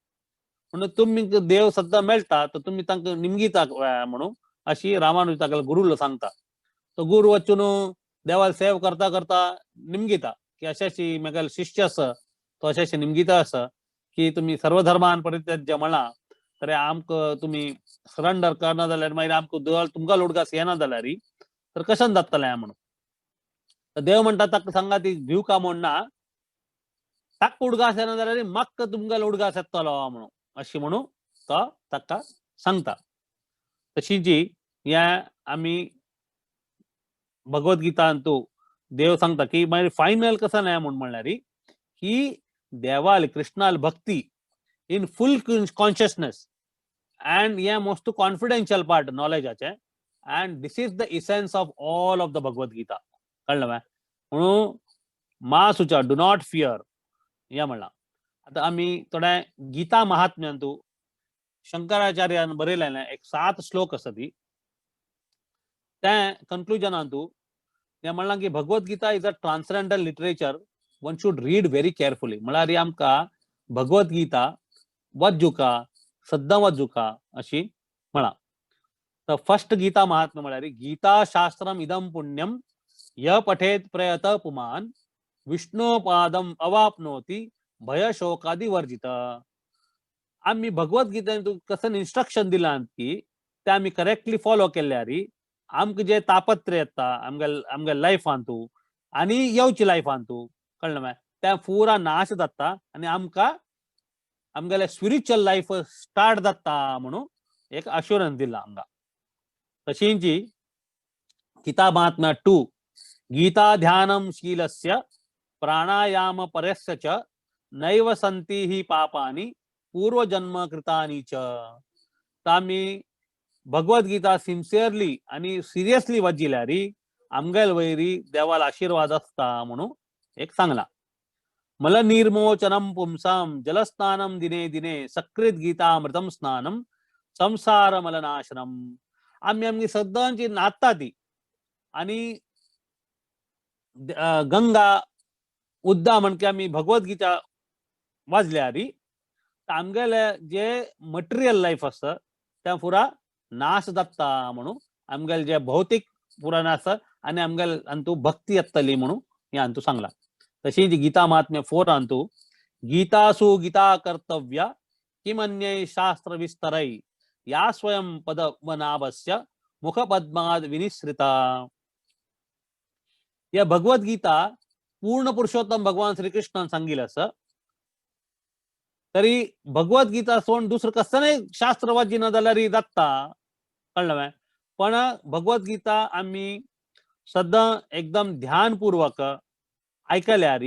म्हणून तुमी देव सद्दां मेळटा तर तुमी तांकां निमगीता म्हणून अशी रामानुज ताका गुरूला सांगता. तो गुरू वचून देवाल सेव करता करता निमगीता की अशे अशी म्हाका शिष्य आसा तो अशे अशे निमगीता आसा की तुमी सर्वधर्मान परित्यज्य म्हणा, तर आमकां तुमी सरेंडर करना जाल्यार मागीर आमकां देवाल तुमकां उडगास येना जाल्यार तर कशन जातलें म्हणून. तर देव म्हणटा ताका सांगा ती भिवका म्हूण ना, ताका उडगास येना जाल्यार म्हाका तुमकां उडगास येतलो म्हणून अशी म्हणून तो ताका सांगता. तशी जी ह्या आमी भगवद्गीतांतू देव सांगता की मागीर फायनल कसो न्हय म्हूण म्हणल्यार की देवाल कृष्णाल भक्ती इन फुल कॉन्शियसनेस अँड हे मोस्ट कॉन्फिडेन्शियल पार्ट नॉलेजाचें, and this is the essence of all of the Bhagavad Gita. कळ्ळें मरे? म्हणून मा सुचा do not fear हें म्हणलां. आतां आमी थोडें गीता महात्म्यांतू शंकराचार्यान बरयलेलें एक 7 श्लोक आसा ती, तें कन्क्लुजनांतू हें म्हणलां की Bhagavad Gita is a transcendental literature, one should read very carefully. म्हळ्यार आमकां भगवद्गीता वाचुका, सद्दां वाचुका अशी म्हळां. तर फर्स्ट गीता महात्म्य म्हळ्यार गीता शास्त्रम इदम पुण्यम य पठेत प्रयत पुमान विष्णुपादम अवाप्नोति भय शोकादि वर्जित. आमी भगवद्गीतेन कसन इन्स्ट्रक्शन दिलां की ते आमी करेक्टली फॉलो केल्यार आमकां जे तापत्र येता आमगे लायफांतू आनी येवची लायफांतू, कळ्ळें मरे, तें पुरा नाश जाता आनी आमकां आमगेले स्पिरिच्युअल लायफ स्टार्ट जाता म्हणून एक अश्योरन्स दिलां हांगा. तशींच गीता महात्म्य 2 गीता ध्यानम शीलस्य प्राणायाम परस्य च नैव संति हि पापानि पूर्वजन्म कृतानि च. तर आमी भगवद्गीता सिन्सियरली आनी सिरियसली वाचिल्यार आमगेल वयरी देवाल आशिर्वाद आसता म्हणून एक सांगलां. मलनिर्मोचनम पुंसाम जलस्नानम दिने दिने सकृत गीतामृतम स्नानम संसार मलनाशनम. आमी आमगी सद्दांची न्हाता ती आनी गंगा उद्दा म्हणके आमी भगवद्गीता वाचल्यार आमगेले जे मटेरियल लायफ आसा तें पुरा नाश जाता म्हणून आमगेले जे भौतीक पुरा नाश आनी आमगेले हातूंत भक्ती येतली म्हणून हें हातूंत सांगलां. तशीच गीता महात्म्य 4 हातूंत गीतासु गीता कर्तव्य किमन्यै शास्त्र विस्तरै या स्वयं पद्मनाभस्य मुखपद्माद् विनिसृता. या भगवद्गीता पूर्ण पुरुषोत्तम भगवान श्रीकृष्णान सांगितलं असं. तरी भगवद्गीता सोड दुसरं कसं नाही शास्त्र वाचिना जाल्यार जाता, कळ्ळें मगे? पण भगवद्गीता आमी सद्दां एकदम ध्यानपूर्वक आयकल्यार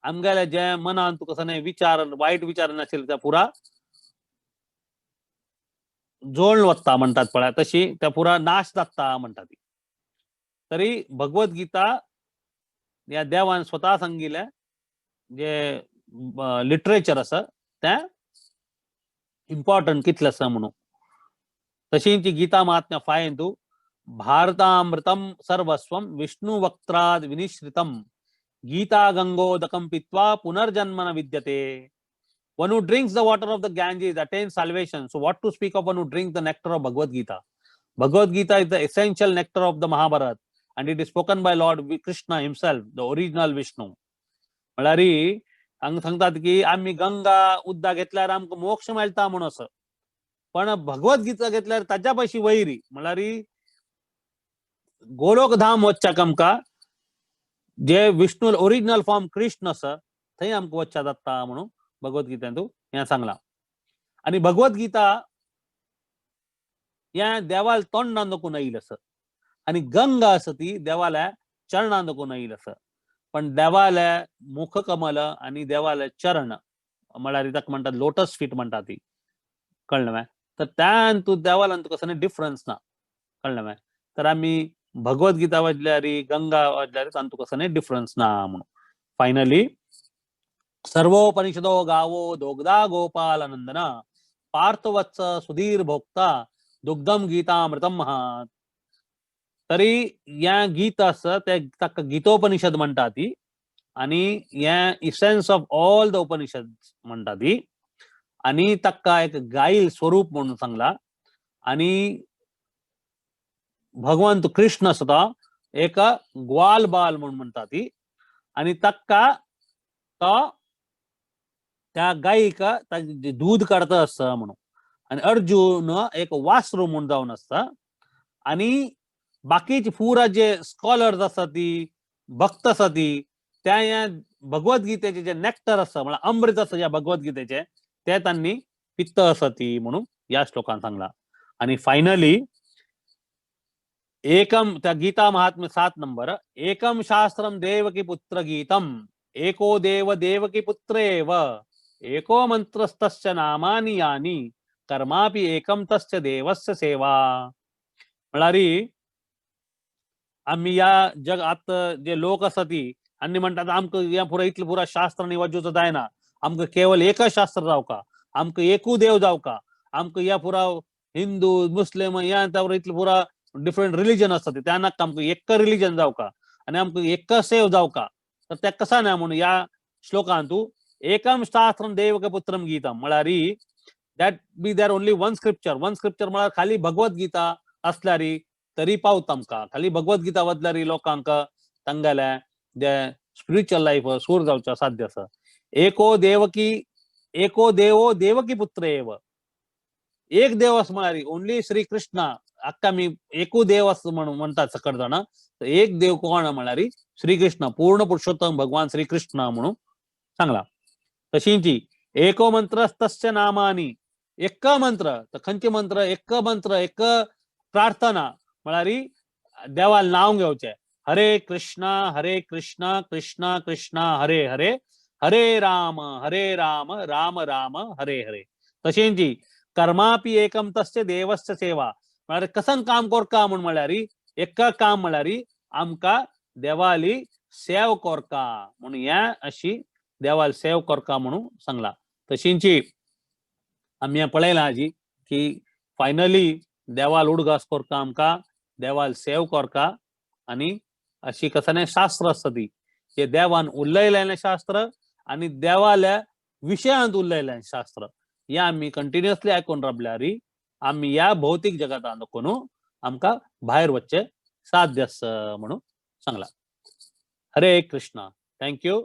आमगेले जे मनान तुका कसं नाही विचार, वायट विचार नाशिल्ले त्या पुरा जोड वता म्हणटात पळय, तशी त्या पुरा नाश जाता म्हणटा ती. तरी भगवद्गीता ह्या देवान स्वता सांगिल्लें जे लिटरेचर आसा तें इम्पॉर्टंट कितलें आसा म्हणून. तशीच गीता महात्म्य फायंतू भारतामृतम सर्वस्वं विष्णु वक्त्राद विनिश्रितम गीता गंगोदकम पीत्वा पुनर्जन्म न विद्यते. One who drinks the water of the Ganges attains salvation. So what to speak of one who drinks the nectar of Bhagavad Gita? Bhagavad Gita is the essential nectar of the Mahabharata and it is spoken by Lord Krishna himself, the original Vishnu. म्हळ्यार हांगा सांगतात की आमी गंगा उद्दा घेतल्यार आमकां मोक्ष मेळटा म्हूण असो, पण भगवद्गीता घेतल्यार ताच्या पशी वैरी, म्हळ्यार गोलोकधाम वचच्याक आमकां जे विष्णू ओरिजिनल फॉर्म कृष्ण आसा थंय आमकां वचच्या जाता म्हणून भगवद्गीतेंतू हें सांगलां. आनी भगवद्गीता ह्या देवाल तोंडान दकून येयल आसा आनी गंगा आसा ती देवाल्या चरणान दकून येयल आसा. पण देवाल्या मुखकमल आनी देवाले चरण म्हळ्यार ताका म्हणटात लोटस फीट म्हणटा ती, कळ्ळें मगे? तर त्यान तूं देवालान तुका कसलें डिफरन्स ना, कळ्ळें मगे? तर आमी भगवद्गीता वाचल्यार गंगा वाचल्यार तांतूं कसलें डिफरन्स ना म्हणून. फायनली सर्वोपनिषदो गावो दोग्धा गोपाल नंदन पार्थवत्स सुधीर भोक्ता दुग्धम गीतामृतम महात. तरी ह्या गीत आसा ते ताका गीतोपनिषद म्हणटा ती आनी हें essence of all the Upanishad म्हणटा ती आनी ताका एक गायल स्वरूप म्हणून सांगला. आनी भगवंत कृष्ण आसा तो एक ग्वाल बाल म्हणून म्हणटा ती आनी ताका तो त्या गायीक दूध काडता आसता म्हणून. आनी अर्जुन एक वासरू म्हूण जावन आसता आनी बाकीचे पुरा जे स्कॉलर्स आसा ती भक्त आसा ती त्या ह्या भगवद्गीतेचे जे नॅक्टर आसा म्हळ्यार अमृत आसा ह्या भगवद्गीतेचे ते तांणी पित्त आसा ती म्हणून ह्या श्लोकान सांगला. आनी फायनली एकम त्या गीता महात्म्य 7 नंबर एकम शास्त्रम देवकी पुत्र गीतम एको देव देवकी पुत्र एव एको मंत्रस्तस्य नामानि यानि कर्मापि एकम तस्य देवस्य सेवा. म्हळ्यार आमी ह्या जग आतां जे लोक आसा ती आनी म्हणटात आमकां हें पुरा इतलें पुरा शास्त्र आनी वाचूचो जायना, आमकां केवल एकच शास्त्र जावका, आमकां एकू देव जावका, आमकां ह्या पुरा हिंदू मुस्लिम ह्या इतलें पुरा डिफरंट रिलीजन आसता ते त्या नाका, आमकां एक रिलीजन जावका आनी आमकां एक सेव जावका. तर ते कसा ना म्हणून ह्या श्लोकांतू एकम शास्त्रम देवकपुत्रम गीतम म्हळ्यार that be there only one scripture. One scripture म्हळ्यार खाली भगवद्गीता असल्यार तरी पावता आमकां, खाली भगवद्गीता वतल्यार लोकांक तांगेले जे स्पिरिच्युअल लायफ सूर जावचें साध्य आसा. एको देवकी एको देवो देवकी पुत्र एव, एक देव आसा म्हळ्यार ओनली श्री कृष्णा. आक्का आमी एकू देव आसा म्हणून म्हणटात सकट जाणां, एक देव कोण म्हळ्यार श्री कृष्ण, पूर्ण पुरुषोत्तम भगवान श्री कृष्ण म्हणून सांगला. तशींच एको मंत्रस्तस्य नामानि, एक मंत्र तर खंयचे मंत्र, एक मंत्र एक प्रार्थना म्हळ्यार देवाल नांव घेवचें, हरे कृष्णा हरे कृष्णा कृष्णा कृष्णा हरे हरे हरे राम हरे राम राम राम हरे हरे. तशेंच कर्मापि एकम तस्य देवस्य सेवा म्हळ्यार कसन काम कोरका म्हूण म्हळ्यार एक काम म्हळ्यार आमकां देवाली सेव कोरका म्हणून ह्या अशी देवाल सेव कोरका म्हणून सांगला. तशींच आमी पळयलां आजी की फायनली देवाल उडगास कोरका आमकां, देवाल सेव कोरका आनी अशी कसलें शास्त्र आसता ती जे देवान उलयलेलें शास्त्र आनी देवाल्या विशयांत उलयलें शास्त्र हें आमी कंटिन्युअसली आयकून रावल्यार आमी ह्या भौतीक जगतांत कोणू आमकां भायर वचचें साध्य आसा म्हणून सांगलां. हरे कृष्णा, thank you.